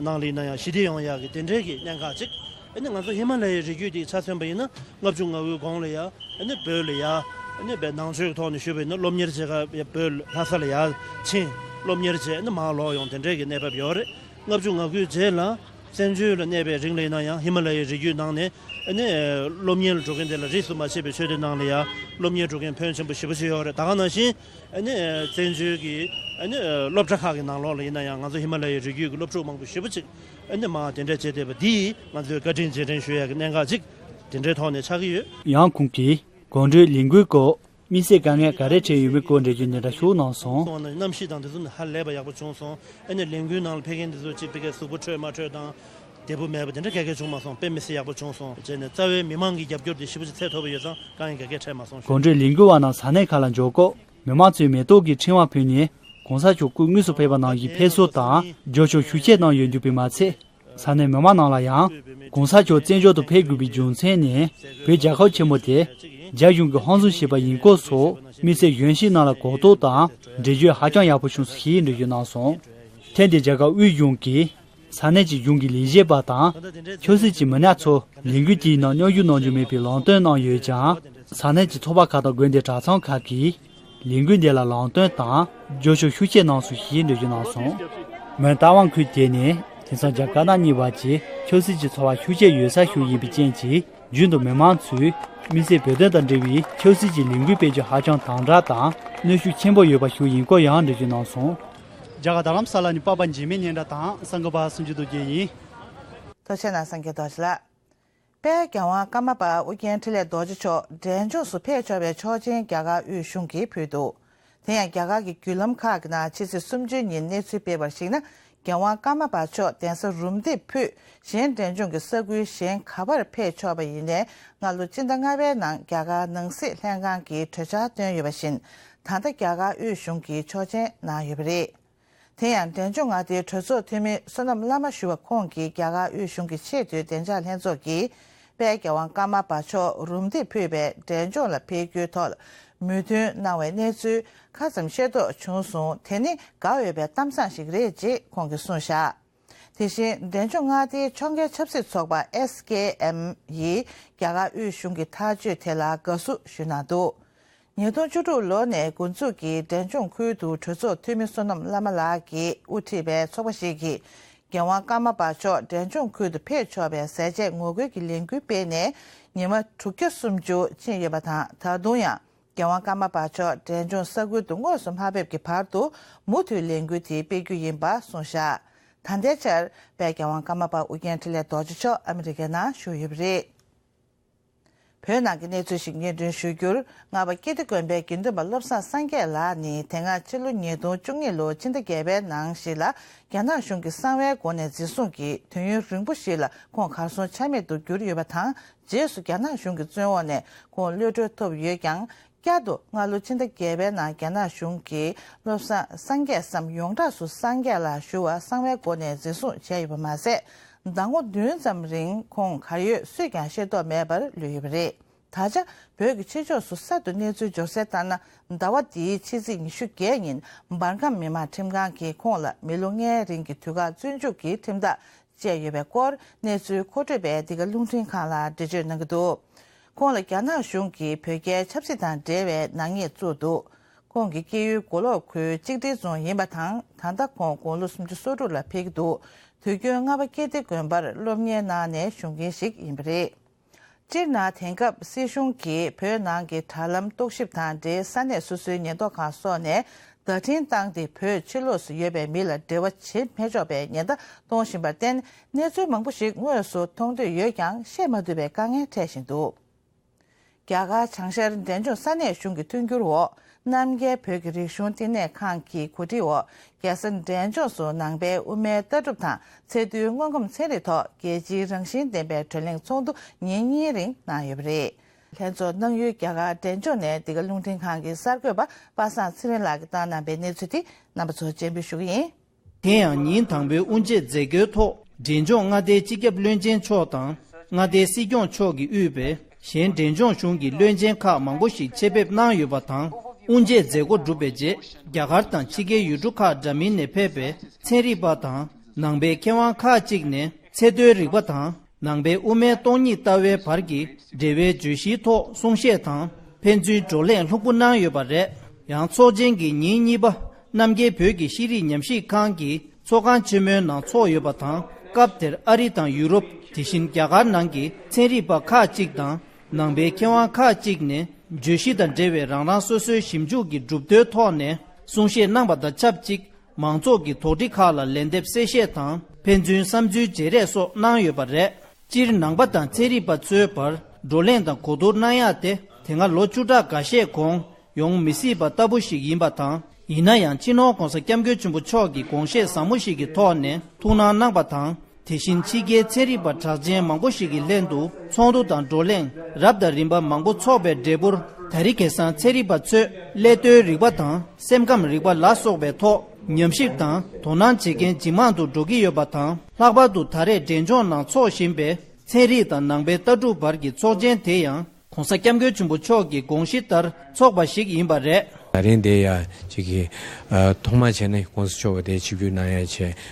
ནང་ལ་ཡིན་ན་ཡང་ཞི་བདེ་ཡོང་ཡག་གི་དེ་འདྲའི་གི་གནད་འགག་ཅིག་ཨ་ནི་ང་ཚོ་ཧི་མ་ལ་ཡའི་རི་རྒྱུད་དེ་ཆ་མཚོན་པ་ཡིན་ན་ལྔ་བཅུ་ང་དགུའི་གོང་ལ་ཡ་ཨ་ནི་བོད་ལ་ཡ་ཨ་ནི་བོད་ནང་ཆོས་ཀྱི་ཐོག་ནས་ཞུས་པ་ཡིན་ན་སློབ་གཉེར་བྱེད་ག་བོད་ལྷ་ས་ལ་ཡ་ཕྱིན་སློབ་གཉེར་བྱས་ཨ་ནི་མར་ལོག་ཡོང་དེ་འདྲའི་གི་གནས་བབ་ཡོད་རེད། ལྔ་བཅུ་ང་དགུའི་རྗེས་ལ་བཙན་བྱོལ་ལ་གནས་པའི་རིང་ལ་ཡིན་ན་ཡང་ཧི་མ་ལ་ཡའི་རི་རྒྱུད་ནང་ནས་ཨ་ནི་སློབ་གཉེར་ལ་འགྲོ་མཁན་དེ་ལ་རིས་སུ་མ་ཆད་པའི་ཆོས་སྡེ་ནང་ལ་ཡ་སློབ་གཉེར་འགྲོ་མཁན་ཕོན་ཆེན་པོ་ཞེ་པོ་ཅིག་ཡོད་རེད། ད་ག་ནང་བཞིན། ཨ་ནི་བཙན་བྱོལ་གྱི་ཨ་ནི་སློབ་གྲྭ་ཁག་གི་ནང་ལོགས་ལ་ཡིན་ན་ཡང་ང་ཚོ་ཧི་མ་ལ་ཡའི་རི་རྒྱུད་ཀྱི་སློབ་ཕྲུག་མང་པོ་ཞེ་པོ་ཅིག་ཨ་ནི་མར་གདན་འདྲེན་བྱས་བསྡད་པ་འདིས་ང་ཚོས་བཀའ་དྲིན་རྗེས་དྲན་ཞུ་ཡག་གི་གནད་འགག་ཅིག་དེ་འདྲའི་ཐོག་ནས་ཆགས་ཀྱི་ཡོད། ཡང་ཁོང་གིས་གོམ་བགྲོད་ལས་འགུལ་སྐོར་དམིགས་བསལ་དཀའ་ངལ་ག་རེ་འཕྲད་ཡོད་མེད་སྐོར་འགྲེལ་བརྗོད་འདི་འདྲ་ཞིག་གནང་སོང་། སོང་ན་གནམ་གཤིས་དང་དེ་ཚོ་ནི་ཧ་ལས་པ་ཡག་པོ་བྱུང་སོང་། ཨ་ནི་ལས་འགུལ་ནང་ལ་ཕེབས་མཁན་དེ་ཚོ་ཅིག་ཕ་གིའི་གཟུགས་པོ་འཕྲོད་མ་འཕྲོད་དང་། བདེ་པོ་མེད་པ་དེ་འདྲ་ག་གེ་བྱུང་མ་སོང་། དཔེ་མི་སྲིད་ཡག་པོ་བྱུང་སོང་བྱས་ནས་རྩ་བའི་མི་མང་གི་རྒྱབ་སྐྱོར་དེ་ཞེ་པོ་ཅིག་ཚད་མཐོ་པོ་ཡོད་ཙང་དཀའ་ངལ་ག་གེ་འཕྲད་མ་སོང་ཞུ། གོམ་བགྲོད་ལས་འགུལ་བ་རྣམས་ས་གནས་ཁག་ལ་འབྱོར་སྐབས་མི་མང་ཚོས་མེ་ཏོག་གི་ཕྲེང་བ་ཕུལ་ནས་གོང་ས་མཆོག་སྐུ་དངོས་སུ་ཕེབས་པ་ནང་བཞིན་ཕེབས་བསུ་དང་འབྱོར་ཕྱུག་ཤུགས་ཆེ་གནང་ཡོད་འདུག་པས་མ་ཚད། ས་གནས་མི་མང་རྣམས་ལ་ཡང་གོང་ས་མཆོག་བཙན་བྱོལ་དུ་ཕེབས་དགོས་པའི་རྒྱུ་མཚན་ནི་བོད་རྒྱལ་ཁབ་ཆེན་མོ་དེ་རྒྱ་གཞུང་གིས་ཧམ་བཟུང་བྱས་པ་ཡིན་སྐོར་སོགས་དམིགས་བསལ་གཞོན་སྐྱེས་རྣམས་ལ་གོ་རྟོགས་དང་འགྲེལ་བརྗོད་ཧ་ཅང་ཡག་པོ་བྱུང་སོང་ཞེས་འགྲེལ་བརྗོད་གནང་སོང་། ཐེངས་འདིའི་རྒྱ་གར་དབུས་གཞུང་གིས། ས་གནས་ཀྱི་གཞུང་གི་ལས་བྱེད་པ་དང་ཆབ་སྲིད་ཀྱི་མི་སྣ་ཚོ་ལས་འགུལ་དེའི་ནང་མཉམ་ཞུགས་གནང་རྒྱུ་མེད་པའི་ལམ་སྟོན་གནང་ཡོད་ཀྱང་། ས་གནས་ཀྱི་ཚོགས་པ་ཁག་དང་དགོན་སྡེ་གྲྭ་ཚང་ཁག་གིས་ལས་འགུལ་འདི་ལ་ལམ་སྟོན་དང་འབྱོར་ཕྱུག་ཤུགས་ཆེ་གནང་སོང་ཞེས་འགྲེལ་བརྗོད་གནང་སོང་། མོན་རྟ་དབང་ཁུལ་དེ་ནི་དེང་སང་རྒྱ་དཀར་ནག་གཉིས་བར་གྱི་ཆབ་སྲིད་ཀྱི་ཚོར་བ་ཤུགས་ཆེ་ཡོད་ས་ཞིག་ཡིན་པའི་རྐྱེན་གྱིས་རྒྱུན་དུ་མི་མང་ཚོས་དམིགས་བསལ་བོད་དོན་དང་འབྲེལ་བའི་ཆབ་སྲིད་ཀྱི་ལས་འགུལ་སྤེལ་རྒྱུ་ཧ་ཅང་དམ་དྲག་དང་གནོན་ཤུགས་ཆེན་པོ་ཡོད་པ་ཞིག་ཡིན་སྐོར་ཡང་འགྲེལ་བརྗོད་གནང་སོང་། རྒྱ་གར་རྡ་རམ་ས་ལ་ནས་པ་པ་འཇིགས་མེད་སྙན་གྲགས་དང་སངས་རྒྱས་པ་སུམ་ཅུ་རྡོ་རྗེ་ཡིན། ཐུགས་རྗེ་གནང་། སངས་རྒྱས་རྡོ་རྗེ་ལགས། དཔལ་རྒྱལ་དབང་ཀརྨ་པ་ཨོ་རྒྱན་འཕྲིན་ལས་རྡོ་རྗེ་མཆོག་འབྲས་ལྗོངས་སུ་ཕེབས་ཆོག་པའི་ཆོག་མཆན་རྒྱ་གར་དབུས་གཞུང་གིས་ཕུལ་འདུག་དེ་ཡང་རྒྱ་གར་གྱི་བརྒྱུད་ལམ་ཁག་གི་ནང་ཕྱི་ཚེས་སུམ་ཅུ་ཉིན་གནས་ཚུལ་སྤེལ་བར་གཞིགས་ན། རྒྱལ་དབང་ཀརྨ་པ་མཆོག་གདན་ས་རུམ་བཏེག་ཕུད་གཞན་འབྲས་ལྗོངས་ཀྱི་ས་ཁུལ་གཞན་ག་པར་ཕེབས་ཆོག་པ་ཡིན་ནའི་སྔ་ལོ་སྤྱི་ཟླ་ལྔ་པའི་ནང་རྒྱ་གར་ནང་སྲིད་ལྷན་ཁང་གིས་གྲོས་འཆར་བཏོན་ཡོད་པ་བཞིན། ད་ལྟ་རྒྱ་གར་དབུས་གཞུང་གིས་ཆོག་མཆན་གནང་ཡོད་པ་རེད། དེ་ཡང་འབྲས་ལྗོངས་མངའ་སྡེའི་གྲོས་ཚོགས་འཐུས་མི་བསོད་ནམས་བླ་མ་ཞུ་བ་ཁོང་གིས་རྒྱ་གར་དབུས་གཞུང་གི་ཆེས་མཐོའི་བདེ་འཇགས་ལྷན་ཚོགས་ཀྱིས་དཔལ་རྒྱལ་དབང་ཀརྨ་པ་མཆོག་རུམ་བཏེག་ཕུད་པའི་འབྲས་ལྗོངས་ལ་ཕེབས་རྒྱུའི་ཐོག་ལ་མོས་མཐུན་གནང་བའི་གནས་ཚུལ་ཁ་ཙམ་ཤེས་རྟོགས་བྱུང་སོང་། དེ་ནི་དགའ་འོས་པའི་གཏམ་བཟང་ཞིག་རེད་ཅེས་ཁོང་གིས་གསུངས་བཞག་དེ་བཞིན་འབྲས་ལྗོངས་མངའ་སྡེའི་ཕྱོགས་འགལ་ཆབ་སྲིད་ཚོགས་པ་ཨེས་ཀེ་ཨེམ་ཡིས་རྒྱ་གར་དབུས་གཞུང་གི་ཐག་གཅོད་དེ་ལ་དགའ་བསུ་ཞུས་གནང་འདུག་ཉིས་སྟོང་བཅུ་དྲུག་ལོ་ནས་འགོ་འཛུགས་ཀྱིས་འབྲས་ལྗོངས་ཁུལ་དུ་གྲོས་ཚོགས་འཐུས་མི་བསོད་ནམས་བླ་མ་ལགས་ཀྱིས་དབུ་ཁྲིད་པའི་ཚོགས་པ་ཞིག་གིས་རྒྱལ་དབང་ཀརྨ་པ་མཆོག་འབྲས་ལྗོངས་ཁུལ་དུ་ཕེབས་ཆོག་པའི་ཟས་བཅད་ངོ་རྒོལ་གྱི་ལས་འགུལ་སྤེལ་ནས་ཉི་མ་དྲུག་བརྒྱ་སུམ་ཅུ་ཕྱིན་ཡོད་པ་དང་། ད་དུང་ཡང་རྒྱལ་དབང་ཀརྨ་པ་མཆོག་འབྲས་ལྗོངས་ས་ཁུལ་དུ་དངོས་སུ་མ་ཕེབས་ཀྱི་བར་དུ་མུ་མཐུད་ལས་འགུལ་དེ་སྤེལ་རྒྱུ་ཡིན་པ་གསུངས་བཞག་ད་ལྟའི་ཆར་དཔལ་རྒྱལ་དབང་ཀརྨ་པ་ཨོ་རྒྱན་འཕྲིན་ལས་རྡོ་རྗེ་མཆོག་ཨ་མི་རི་ཀའི་ནང་བཞུགས་ཡོད་པ་རེད། བོད་ནང་གི་གནས་ཚུལ་ཞིག་སྙན་སྒྲོན་ཞུ་རྒྱུར། རྔ་པ་ཀིརྟི་དགོན་པའི་དགེ་འདུན་པ་བློ་བཟང་སངས་རྒྱས་ལགས་ནི་དེ་སྔ་ཕྱི་ལོ་ཉིས་སྟོང་བཅུ་གཉིས་ལོར་ཕྱི་ཟླ་བརྒྱད་པའི་ནང་ཞིག་ལ་རྒྱ་ནག་གཞུང་གིས་གསང་བའི་སྒོ་ནས་འཛིན་བཟུང་གིས་དུས་ཡུན་རིང་པོ་ཞིག་ལ་ཁོང་གར་སོང་ཆ་མེད་དུ་གྱུར་ཡོད་པ་དང་། རྗེས་སུ་རྒྱ་ནག་གཞུང་གི་བཙོན་འོག་ནས་ཁོང་གློད་གྲོལ་ཐོབ་ཡོད་ཀྱང་། བསྐྱར་དུ་སྔ་ལོ་ཕྱི་ཟླ་བརྒྱད་པའི་ནང་རྒྱ་ནག་གཞུང་གིས་བློ་བཟང་སངས་རྒྱས་སམ་ཡོངས་གྲགས་སུ་སངས་རྒྱས་ལགས་ཞུ་བ་གསང་བའི་སྒོ་ནས་འཛིན་བཟུང་བྱས་ཡོད་པ་མ་ཟད། ཟླ་ངོ་བདུན་ཙམ་རིང་ཁོང་གར་ཡོད་སུས་ཀྱང་ཤེས་རྟོགས་མེད་པར་ལུས་ཡོད་པ་རེད། ད་ཆ་བོད་ཀྱི་ཕྱི་ཕྱོགས་སུ་གསར་དུ་གནས་ཚུལ་འབྱོར་གསལ་ལྟར་ན། ཟླ་བ་འདིའི་ཕྱི་ཚེས་ཉི་ཤུ་བརྒྱད་ཉིན་འབར་ཁམས་མི་དམངས་ཁྲིམས་ཁང་གིས་ཁོང་ལ་མི་ལོ་ལྔའི་རིང་གི་དུས་བཀག་བཙོན་འཇུག་གི་ཁྲིམས་ཐག་བཅད་ཡོད་པའི་སྐོར་གནས་ཚུལ་མཁོ་སྤྲོད་པས་འདི་ག་རླུང་འཕྲིན་ཁང་ལ་འགྲེལ་བརྗོད་གནང་གི་འདུག་ཁོང་ལ་རྒྱ་ནག་གཞུང་གིས་བོད་རྒྱའི་ཆབ་སྲིད་དང་འབྲེལ་བའི་ནག་ཉེས་བཙུགས་འདུག་ཁོང་གི་སྐྱེས་ཡུལ་མགོ་ལོག་ཁུལ་གཅིག་སྒྲིལ་རྫོང་ཡིན་པ་དང་། ད་ལྟ་ཁོང་དགུང་ལོ་སུམ་ཅུ་སོ་དྲུག་ལ་ཕེབས་ཀྱི་འདུག་དུས་རྒྱུན་རྔ་པ་ཀིརྟི་དགོན་པར་སློབ་གཉེར་གནང་ནས་བཞུགས་མཁན་ཞིག་ཡིན་པ་རེད། སྤྱིར་ན་དེང་སྐབས་སྲིད་གཞུང་གིས་བོད་ནང་གི་དྲ་ལམ་རྟོག་ཞིབ་དང་འབྲེལ་ས་གནས་སོ་སོའི་ཉེན་རྟོག་ཁང་སོགས་ནས་བརྡ་འཕྲིན་བཏང་སྟེ་བོད་ཕྱི་ལོགས་སུ་ཡོད་པའི་མི་ལ་འབྲེལ་བ་བྱེད་མི་ཆོག་པའི་ཉེན་བརྡ་གཏོང་བཞིན་པར་བརྟེན། གནས་ཚུལ་མང་པོ་ཞིག་དངོས་སུ་མཐོང་འདོད་ཡོད་ཀྱང་བཤད་མ་ཐུབ་པའི་དཀའ་ངལ་འཕྲད་བཞིན་འདུག་རྒྱ་གར་བྱང་ཤར་འབྲས་ལྗོངས་ས་གནས་གཞུང་གི་མཐུན་འགྱུར་འོག་རྣམ་རྒྱལ་བོད་ཀྱི་རིག་གཞུང་བསྟི་གནས་ཁང་གི་གོ་སྒྲིག་འོག་རྒྱལ་ས་འབྲས་ལྗོངས་སུ་ནང་པའི་དབུ་མའི་ལྟ་གྲུབ་དང་ཚད་རྡུལ་དངོས་ཁམས་ཚན་རིག་ཐོག་རྒྱལ་སྤྱིའི་རང་བཞིན་ལྡན་པའི་བགྲོ་གླེང་ཚོགས་འདུ་ཉིན་གཉིས་རིང་གནང་ཡོད་པ་རེད། ལྷན་ཚོགས་གནང་ཡུལ་རྒྱ་གར་འབྲས་ལྗོངས་ནས་འདི་ག་རླུང་འཕྲིན་ཁང་གི་གསར་འགོད་པ་པ་སངས་ཚེ་རིང་ལགས་ཀྱིས་བཏང་གནང་པའི་གནས་ཚུལ་དེ་རྣམ་པ་ཚོར་སྤྱན་འབུལ་ཞུ་གི་ཡིན། དེ་ཡང་ཉིན་དང་པོའི་དབུ་འབྱེད་མཛད་སྒོའི་ཐོག་འབྲས་ལྗོངས་མངའ་སྡེའི་སྤྱི་ཁྱབ་བློན་ཆེན་མཆོག་དང་མངའ་སྡེའི་སྲིད་སྐྱོང་མཆོག་གིས་དབུས་པའི་གཞན་འབྲས་ལྗོངས་གཞུང་གི་བློན་ཆེན་ཁག་མང་པོ་ཞིག་ཆེད་ཕེབས་གནང་ཡོད་པ་དང་། དབུ་འབྱེད་མཛད་སྒོ་གྲུབ་པའི་རྗེས་རྒྱ་གར་དང་ཕྱི་རྒྱལ་ཡུལ་གྲུ་ཁག་འདྲ་མིན་ནས་ཕེབས་པའི་ཚན་རིག་པ་དང་ནང་པའི་མཁས་དབང་ཁག་ཅིག་ནས་ཚད་མཐོའི་རིག་པ་དང་། ནང་པའི་དབུ་མའི་སྟོང་ཉིད་ལྟ་བའི་བར་གྱི་འབྲེལ་བའི་བརྗོད་གཞིའི་ཐོག་གསུང་བཤད་དང་ཕན་ཚུན་བགྲོ་གླེང་ལྷུག་པོ་གནང་ཡོད་པ་རེད། ཡང་ཚོགས་ཆེན་གྱི་ཉིན་གཉིས་པ་རྣམ་རྒྱལ་བོད་ཀྱི་ཤེས་རིག་ཉམས་ཞིབ་ཁང་གི་ཚོགས་ཁང་ཆེན་མོའི་ནང་ཚོགས་ཡོད་པ་དང་། སྐབས་དེར་ཨ་རི་དང་ཡུ་རོབ། དེ་བཞིན་རྒྱ་གར་ནང་གི་ཚན་རིག་པ་ཁག་ཅིག་དང་ནང་པའི་མཁས་དབང་ཁག་ཅིག་ནས་བརྗོད་གཞི་དང་འབྲེལ་བའི་རང་རང་སོ་སོའི་ཞིབ་འཇུག་གི་གྲུབ་དོན་ཐོག་ནས་གསུང་བཤད་གནང་པ་དང་ཆབས་ཅིག་མང་ཚོགས་ཀྱི་དོགས་འདྲི་ཁག་ལ་ལན་འདེབས་གསལ་བཤད་དང་ཕན་ཚུན་བསམ་ཚུལ་བརྗེ་རེས་སོགས་གནང་ཡོད་པ་རེད། སྤྱིར་ནང་པ་དང་ཚན་རིག་པ་ཚོའི་བར་བགྲོ་གླེང་དང་གོ་བསྡུར་གནང་ཡག་དེ་དེ་སྔ་ལོ་བཅུ་ཕྲག་འགའ་ཤས་གོང་ཡོང་མི་སྲིད་པ་ལྟ་བུ་ཞིག་ཡིན་པ་དང་། ཡིན་ན་ཡང་སྤྱི་ནོར་༧གོང་ས་༧སྐྱབས་མགོན་ཆེན་པོ་མཆོག་གིས་དགོངས་བཞེས་ཟབ་མོ་ཞིག་གི་ཐོག་ནས་ཐུགས་སྣང་གནང་པ་དང་། དེ་བཞིན་ཕྱི་རྒྱལ་ཚན་རིག་པ་གྲགས་ཅན་མང་པོ་ཞིག་གི་ལྷན་དུ་ཚོགས་འདུ་དང་བགྲོ་གླེང་རབ་དང་རིམ་པ་མང་པོ་འཚོགས་པའི་འབྲས་བུར་ད་རེས་ཁ་སང་ཚན་རིག་པ་ཚོས་ཀླད་རྡོལ་རིག་པ་དང་སེམས་ཁམས་རིག་པ་ལ་སོགས་པའི་ཐོག་ཉམས་ཞིབ་དང་དོ་སྣང་བྱེད་མཁན་ཇེ་མང་དུ་འགྲོ་གི་ཡོད་པ་དང་། ལྷག་པར་དུ་ད་རེས་འབྲས་ལྗོངས་ནང་འཚོགས་བཞིན་པའི་ཚན་རིག་དང་ནང་པའི་ལྟ་གྲུབ་བར་གྱི་ཚོགས་ཆེན་དེ་ཡང་༧གོང་ས་༧སྐྱབས་མགོན་ཆེན་པོ་མཆོག་གི་དགོངས་གཞི་ལྟར་འཚོགས་པ་ཞིག་ཡིན་པ་རེད། ད་རིང་འདི་ཡ་ཅིག་གི་ཨ་ཐོག་མ་བྱས་ནས་༧གོང་ས་མཆོག་གི་དེ་ཆིབས་བསྒྱུར་གནང་ཡ་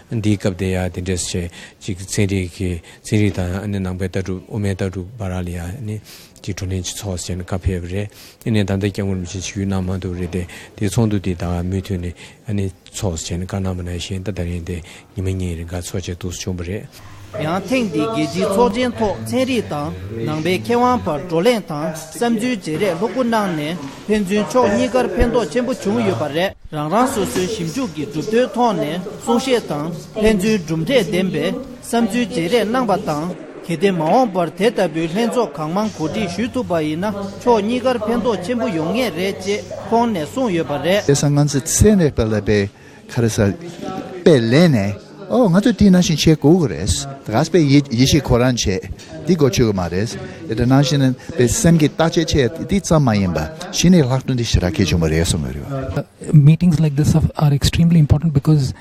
བྱས། འདིའི་སྐབས་དེ་ཡ་དེ་འདྲས་བྱས་ཅིག་ཚན་རིག་གི་ཚན་རིག་དང་ཨ་ནི་ནང་པའི་ལྟ་གྲུབ་དབུ་མའི་ལྟ་གྲུབ་བར་ལ་ཡ་ཨ་ནི་ཅིག་བགྲོ་གླེང་ཅིག་ཚོགས་བྱས་ནས་བཀའ་ཕེབས་པ་རེད། ཨ་ནི་ད་ལྟ་སྐྱབས་མགོན་རིན་པོ་ཆེ་ཆིབས་བསྒྱུར་གནང་མ་ཐུབ་རེད་དེ། དེ་ཚོགས་འདུ་དེ་ད་མུ་མཐུད་ནས་ཨ་ནི་ཚོགས་བྱས་ནས་བཀའ་གནང་བ་ནང་བཞིན་ད་ད་རིང་དེ་ཉི་མ་གཉིས་རིང་ག་ཚོགས་བྱས་འདུག་སེ་བྱུང་བ་རེད། ཡང་ཐེངས་འདིའི་རྒྱལ་སྤྱིའི་ཚོགས་ཆེན་ཐོག་ཚན་རིག་དང་ནང་པའི་མཁས་དབང་བར་བགྲོ་གླེང་དང་བསམ་ཚུལ་བརྗེ་རེས་ལྷུག་པོ་གནང་ནས་ཕན་ཚུན་ཕྱོགས་གཉིས་ཀར་ཕན་ཐོགས་ཆེན་པོ་བྱུང་ཡོད་པ་རེད། རང་རང་སོ་སོའི་ཞིབ་འཇུག་གི་གྲུབ་དོན་ཐོག་ནས་གསུང་བཤད་དང་ཕན་ཚུན་གྲུབ་འབྲས་ལྡན་པའི་བསམ་ཚུལ་བརྗེ་རེས་གནང་པ་དང་། གལ་ཏེ་མ་འོངས་པར་དེ་ལྟ་བུའི་ལྷན་ཚོགས་གང་མང་གོ་སྒྲིག་ཞུ་ཐུབ་པ་ཡིན་ན་ཕྱོགས་གཉིས་ཀར་ཕན་ཐོགས་ཆེན་པོ་ཡོང་ངེས་རེད་ཅེས་ཁོང་ནས་གསུངས་ཡོད་པ་རེད། དེ་སང་ང་ཚོ་ཚན་རིག་པ་ལ་དཔེ་ག་རེ་ཟ་དཔེ་ལེན་ནས་ཨོ་ང་ཚོ་དེ་ནང་བཞིན་བྱེད་དགོས་ཀྱི་རེད། ད་ག་ས་དཔེ་ཡིད་ཡིད་ཆེས་ཁོ་རང་བྱེད་འདི་གོ་ཆོད་ཀྱི་མ་རེད། དེ་ནང་བཞིན་དཔེ་སེམས་ཀྱི་བརྟག་དཔྱད་བྱེད་འདི་ཙམ་མ་ཡིན་པ་གཞི་ནས་ལྷག་དོན་འདི་ཞེ་དྲག་གལ་ཆེན་པོ་རེད་གསུངས་ཡོད་རེད། Meetings like this are extremely important because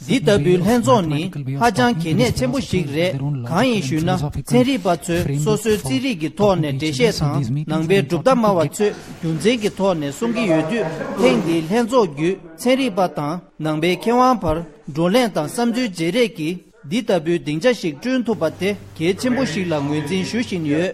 འདི་ལྟ་བུའི་ལྷན་ཚོགས་ནི་ཧ་ཅང་གལ་གནད་ཆེན་པོ་ཞིག་རེད། གང་ཡིན་ཞུས་ན་ཚན་རིག་པ་ཚོས་སོ་སོའི་རྩིས་རིག་གི་ཐོག་ནས་འགྲེལ་བཤད་དང་ནང་པའི་གྲུབ་མཐའ་སྨྲ་བ་ཚོས་རྒྱུ་མཚན་གྱི་ཐོག་ནས་གསུང་གི་ཡོད་དུས། ཐེངས་འདིའི་ལྷན་ཚོགས་བརྒྱུད་ཚན་རིག་པ་དང་ནང་པའི་མཁས་དབང་བར་བགྲོ་གླེང་དང་བསམ་ཚུལ་བརྗེ་རེས་ཀྱིས་འདི་ལྟ་བུའི་སྡིངས་ཆ་ཞིག་བསྐྲུན་ཐུབ་པ་དེ་གལ་ཆེན་པོ་ཞིག་ལ་ངོས་འཛིན་ཞུ་བཞིན་ཡོད།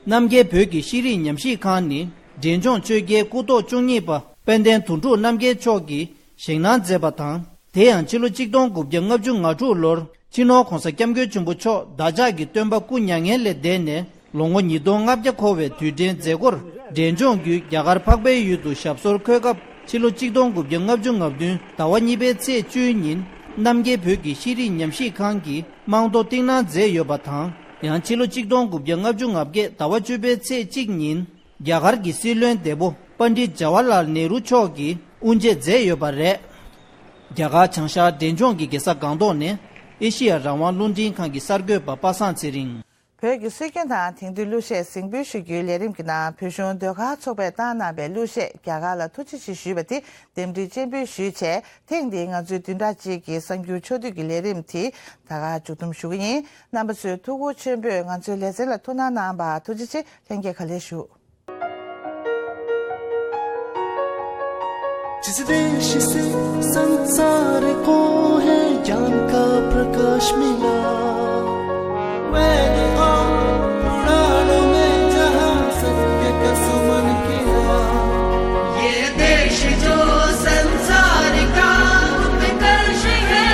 རྣམ་རྒྱལ་བོད་ཀྱི་ཤེས་རིག་ཉམས་ཞིབ་ཁང་ནི་འབྲས་ལྗོངས་ཆོས་རྒྱལ་སྐུ་ཐོག་བཅུ་གཉིས་པ་དཔལ་ལྡན་དོན་གྲུབ་རྣམ་རྒྱལ་མཆོག་གིས་བཞེངས་གནང་མཛད་པ་དང་། དེ་ཡང་ཕྱི་ལོ་ཆིག་སྟོང་དགུ་བརྒྱ་ལྔ་བཅུ་ང་དྲུག་ལོར་སྤྱི་ནོར་༧གོང་ས་༧སྐྱབས་མགོན་ཆེན་པོ་མཆོག་བདག་ཅག་གི་སྟོན་པ་སྐུ་མྱ་ངན་ལས་འདས་ནས་ལོ་ངོ་ཉིས་སྟོང་ལྔ་བརྒྱ་འཁོར་བའི་དུས་དྲན་མཛད་སྒོར་འབྲས་ལྗོངས་བརྒྱུད་རྒྱ་གར་འཕགས་པའི་ཡུལ་དུ་ཞབས་སོར་འཁོད་སྐབས། ཕྱི་ལོ་ཆིག་སྟོང་དགུ་བརྒྱ་ལྔ་བཅུ་ང་བདུན་ཟླ་བ་གཉིས་པའི་ཚེས་བཅུའི་ཉིན་རྣམ་རྒྱལ་བོད་ཀྱི་ཤེས་རིག་ཉམས་ཞིབ་ཁང་གིས་རྨང་རྡོ་བཏིང་གནང་མཛད་ཡོད་པ་དང་། ཡང་ཕྱི་ལོ་ཆིག་སྟོང་དགུ་བརྒྱ་ལྔ་བཅུ་ང་བརྒྱད་ཟླ་བ་བཅུ་པའི་ཚེས་གཅིག་ཉིན་རྒྱ་གར་གྱི་སྲིད་བློན་འདས་པོ་པཎྜི་ཏ་ཇ་ཝ་ཧར་ལཱལ་ནེ་རུ་མཆོག་གིས་དབུ་འབྱེད་མཛད་ཡོད་པ་རེད། རྒྱ་གར་བྱང་ཤར་འབྲས་ལྗོངས་ཀྱི་རྒྱལ་ས་སྒང་ཏོག་ནས་ཨེ་ཤེ་ཡ་རང་དབང་རླུང་འཕྲིན་ཁང་གི་གསར་འགོད་པ་པ་སངས་ཚེ་རིང་། བོད་ཀྱི་སྲོལ་རྒྱུན་དང་དེང་དུས་གླུ་གཞས་གཟིགས་འབུལ་ཞུ་རྒྱུའི་ལས་རིམ་གྱི་ནང་བོད་གཞུང་ཟློས་གར་ཚོགས་པས་བཏང་གནང་བའི་གླུ་གཞས་རྒྱ་གར་ལ་ཐུགས་རྗེ་ཆེ་ཞུས་པ་དེ་རྟེན་འབྲེལ་སྤྱན་འབུལ་ཞུས་བྱས། ཐེངས་འདིའི་ང་ཚོའི་བདུན་ཕྲག་གཅིག་གི་གསར་འགྱུར་ཕྱོགས་བསྡུས་ཀྱི་ལས་རིམ་དེ་ད་ག་མཇུག་བསྡོམས་ཞུ་གི་ཡིན། རྣམ་པ་ཚོས་ཐུགས་ཁུར་ཆེན་པོས་ང་ཚོའི་ལེ་ཚན་ལ་ཐུགས་སྣང་གནང་བར་ཐུགས་རྗེ་ཆེ། ལྷན་རྒྱས་ག་ལེར་ཞུ། जिस देश से संसार को है ज्ञान का प्रकाश मिला, वेद और पुराणों में जहाँ सत्य का सुमन खिला। ये देश जो संसार का उत्कर्ष है,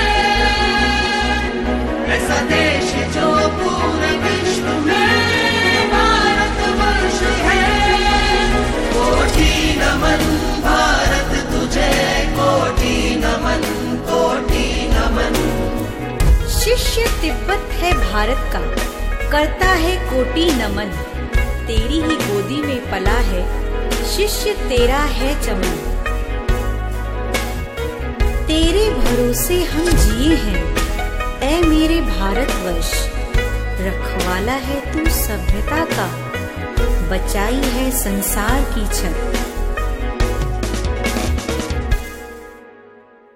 ऐसा देश जो पूरे विश्व में भारतवर्ष है। कोटि नमन भारत तुझे, कोटि नमन, कोटि नमन। शिष्य तिब्बत है भारत का, करता है कोटि नमन। तेरी ही गोदी में पला है, शिष्य तेरा है चमन। तेरे भरोसे हम जिए हैं, ऐ मेरे भारतवर्ष। रखवाला है तू सभ्यता का, बचाई है संसार की छत।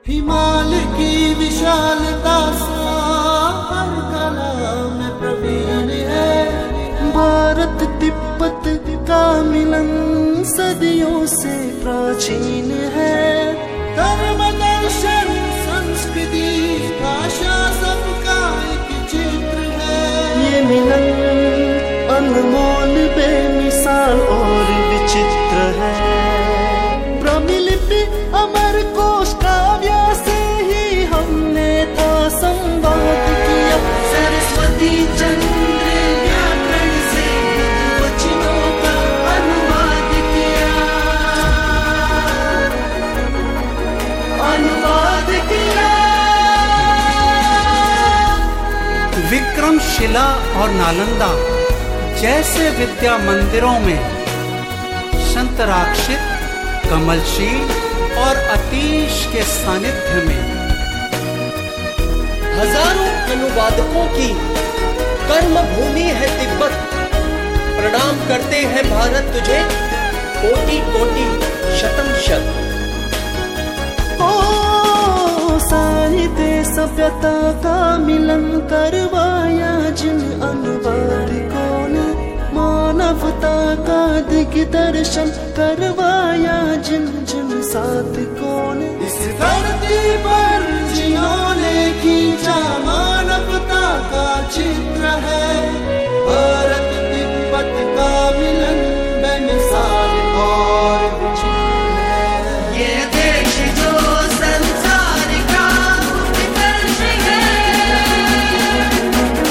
हिमालय की विशालता सा हर कला में प्रवीण है। भारत तिब्बत का मिलन सदियों से प्राचीन है। धर्म दर्शन संस्कृति भाषा सबका एक चित्र है। ये मिलन अनमोल बेमिसाल और विचित्र है। ब्राह्मी लिपि अमर कोश काव्य से ही हमने था संवाद किया। सरस्वती चंद्र व्याकरण से वचनों का अनुवाद किया। अनुवाद किया। विक्रमशिला और नालंदा जैसे विद्या मंदिरों में शंतराक्षित, कमलशील और अतीश के सानिध्य में हजारों अनुवादकों की कर्म भूमि है तिब्बत। प्रणाम करते हैं भारत तुझे कोटि कोटि शतम शत। ओ साहित्य सभ्यता का मिलन करवाया जिन अनुवादकों ने, मानवता का दिग्दर्शन करवाया जिन जिन साधकों ने। इस धरती पर जिन्होंने खींचा मानवता का चित्र है, भारत तिब्बत का मिलन बेमिसाल और विचित्र है। ये देश जो संसार का उत्कर्ष है,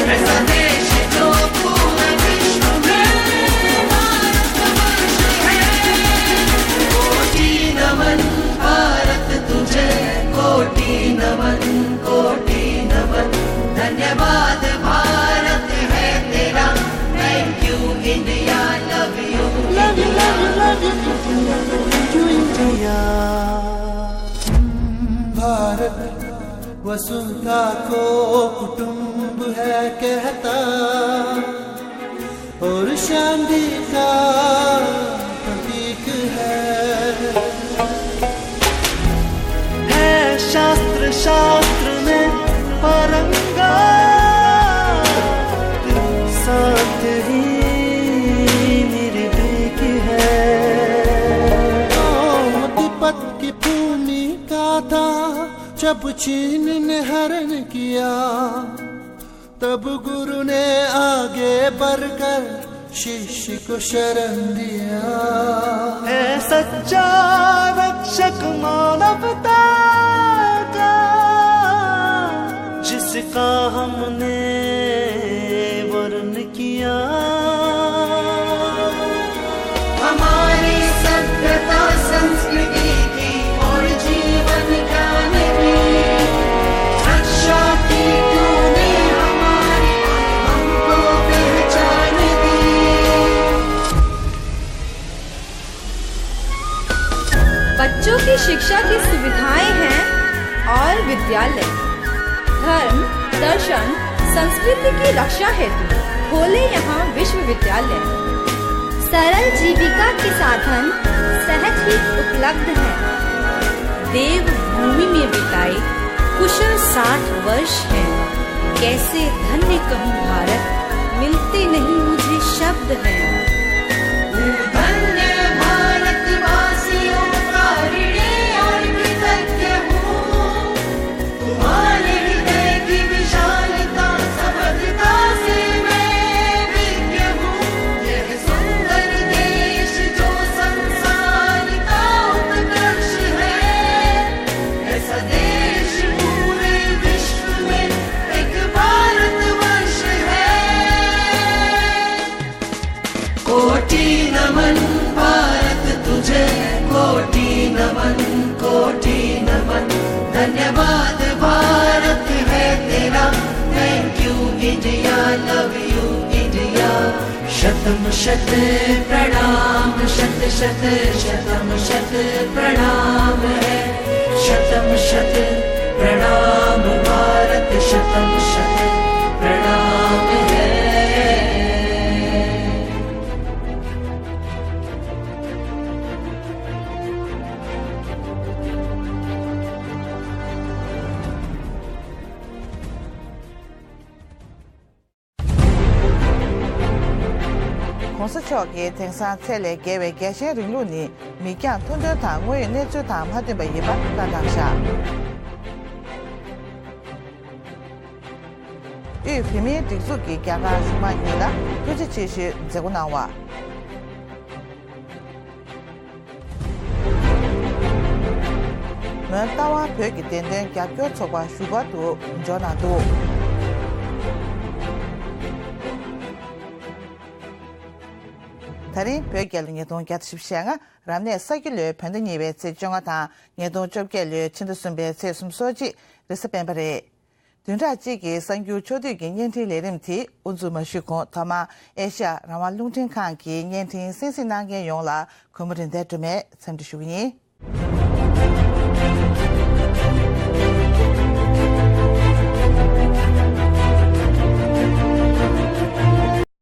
ऐसा देश जो पूरे विश्व में भारतवर्ष है। कोटि नमन भारत तुझे, कोटि नमन, कोटि नमन। धन्यवाद भारत है तेरा, thank you India, love you, love you, love you, love you, love you, India। Bharat वसुंधरा को कुटुंब है कहता और शांति का प्रतीक है। है शास्त्र शास्त्र में पारंगत, साथ ही निर्भीक है। ओ, तिब्बत की भूमि का था जब चीन ने हरण किया, तब गुरु ने आगे बढ़कर शिष्य को शरण दिया। है सच्चा रक्षक मानवता का, जिसका हमने वरण किया। हमारी सभ्यता संस्कृति की और जीवन ज्ञान की रक्षा की तूने हमारी, हमको पहचान दी। बच्चों की शिक्षा की सुविधाएं हैं और विद्यालय। धर्म, दर्शन, संस्कृति की रक्षा हेतु खोले यहाँ विश्वविद्यालय। सरल जीविका के साधन सहज ही उपलब्ध हैं। देवभूमि में बिताए कुशल साठ वर्ष हैं। कैसे धन्य कहूँ भारत, मिलते नहीं मुझे शब्द हैं। धन्य भारतवासियों का ऋणी और कृतज्ञ हूँ। तुम्हारे हृदय की विशालता, समर्थता से मैं विज्ञ हूँ। यह सुंदर देश जो संसार का उत्कर्ष है, ऐसा देश पूरे विश्व में एक भारतवर्ष है। प्रणाम, शत शत शतम शत प्रणाम है। शतम शत प्रणाम भारत, शतम शत प्रणाम है। ༸གོང་ས་མཆོག་གིས་དེང་སང་ཚད་ལས་བརྒལ་བའི་རྒྱལ་ཞེན་རིང་ལུགས་ནི་མིག་རྒྱང་ཐུང་དོན་དང་དངོས་ཡོད་གནས་ཚུལ་དང་མ་མཐུན་པ་ཡིན་པ་བཀའ་བཏང་བཞག་དབུས་བོད་མིའི་སྒྲིག་འཛུགས་ཀྱི་རྒྱ་གར་གཞུང་མང་གཉིས་ལ་ཐུགས་རྗེ་ཆེ་ཞུའི་མཛད་སྒོ་གནང་བ། མོན་རྟ་དབང་བོད་ཀྱི་བདེན་དོན་རྒྱབ་སྐྱོར་ཚོགས་པ་བཞུགས་སྒར་དུ་འབྱོར་གནང་འདུག་ད་རིང་བོད་རྒྱལ་ལོ་ཉིས་སྟོང་བརྒྱ་དང་བཞི་བཅུ་ཞེ་ལྔ། རབ་གནས་ས་ཁྱི་ལོའི་བོད་ཟླ་གཉིས་པའི་ཚེས་བཅོ་ལྔ་དང་ཉིས་སྟོང་བཅོ་བརྒྱད་ལོའི་ཕྱི་ཟླ་གསུམ་པའི་ཚེས་སོ་གཅིག་རེས་གཟའ་སྤེན་པ་རེད། བདུན་ཕྲག་གཅིག་གི་གསར་འགྱུར་ཕྱོགས་བསྡུས་ཀྱི་བརྙན་འཕྲིན་ལས་རིམ་དེ་དབུ་འཛུགས་མ་ཞུས་གོང་ཐོག་མར་ཨེ་ཤ་ཡ་རང་དབང་རླུང་འཕྲིན་ཁང་གི་བརྙན་འཕྲིན་གསན་གཟིགས་གནང་མཁན་ཡོངས་ལ་གུས་མོ་རིན་ལྡན་སྒྲོལ་མས་འཚམས་འདྲི་ཞུ་གི་ཡིན།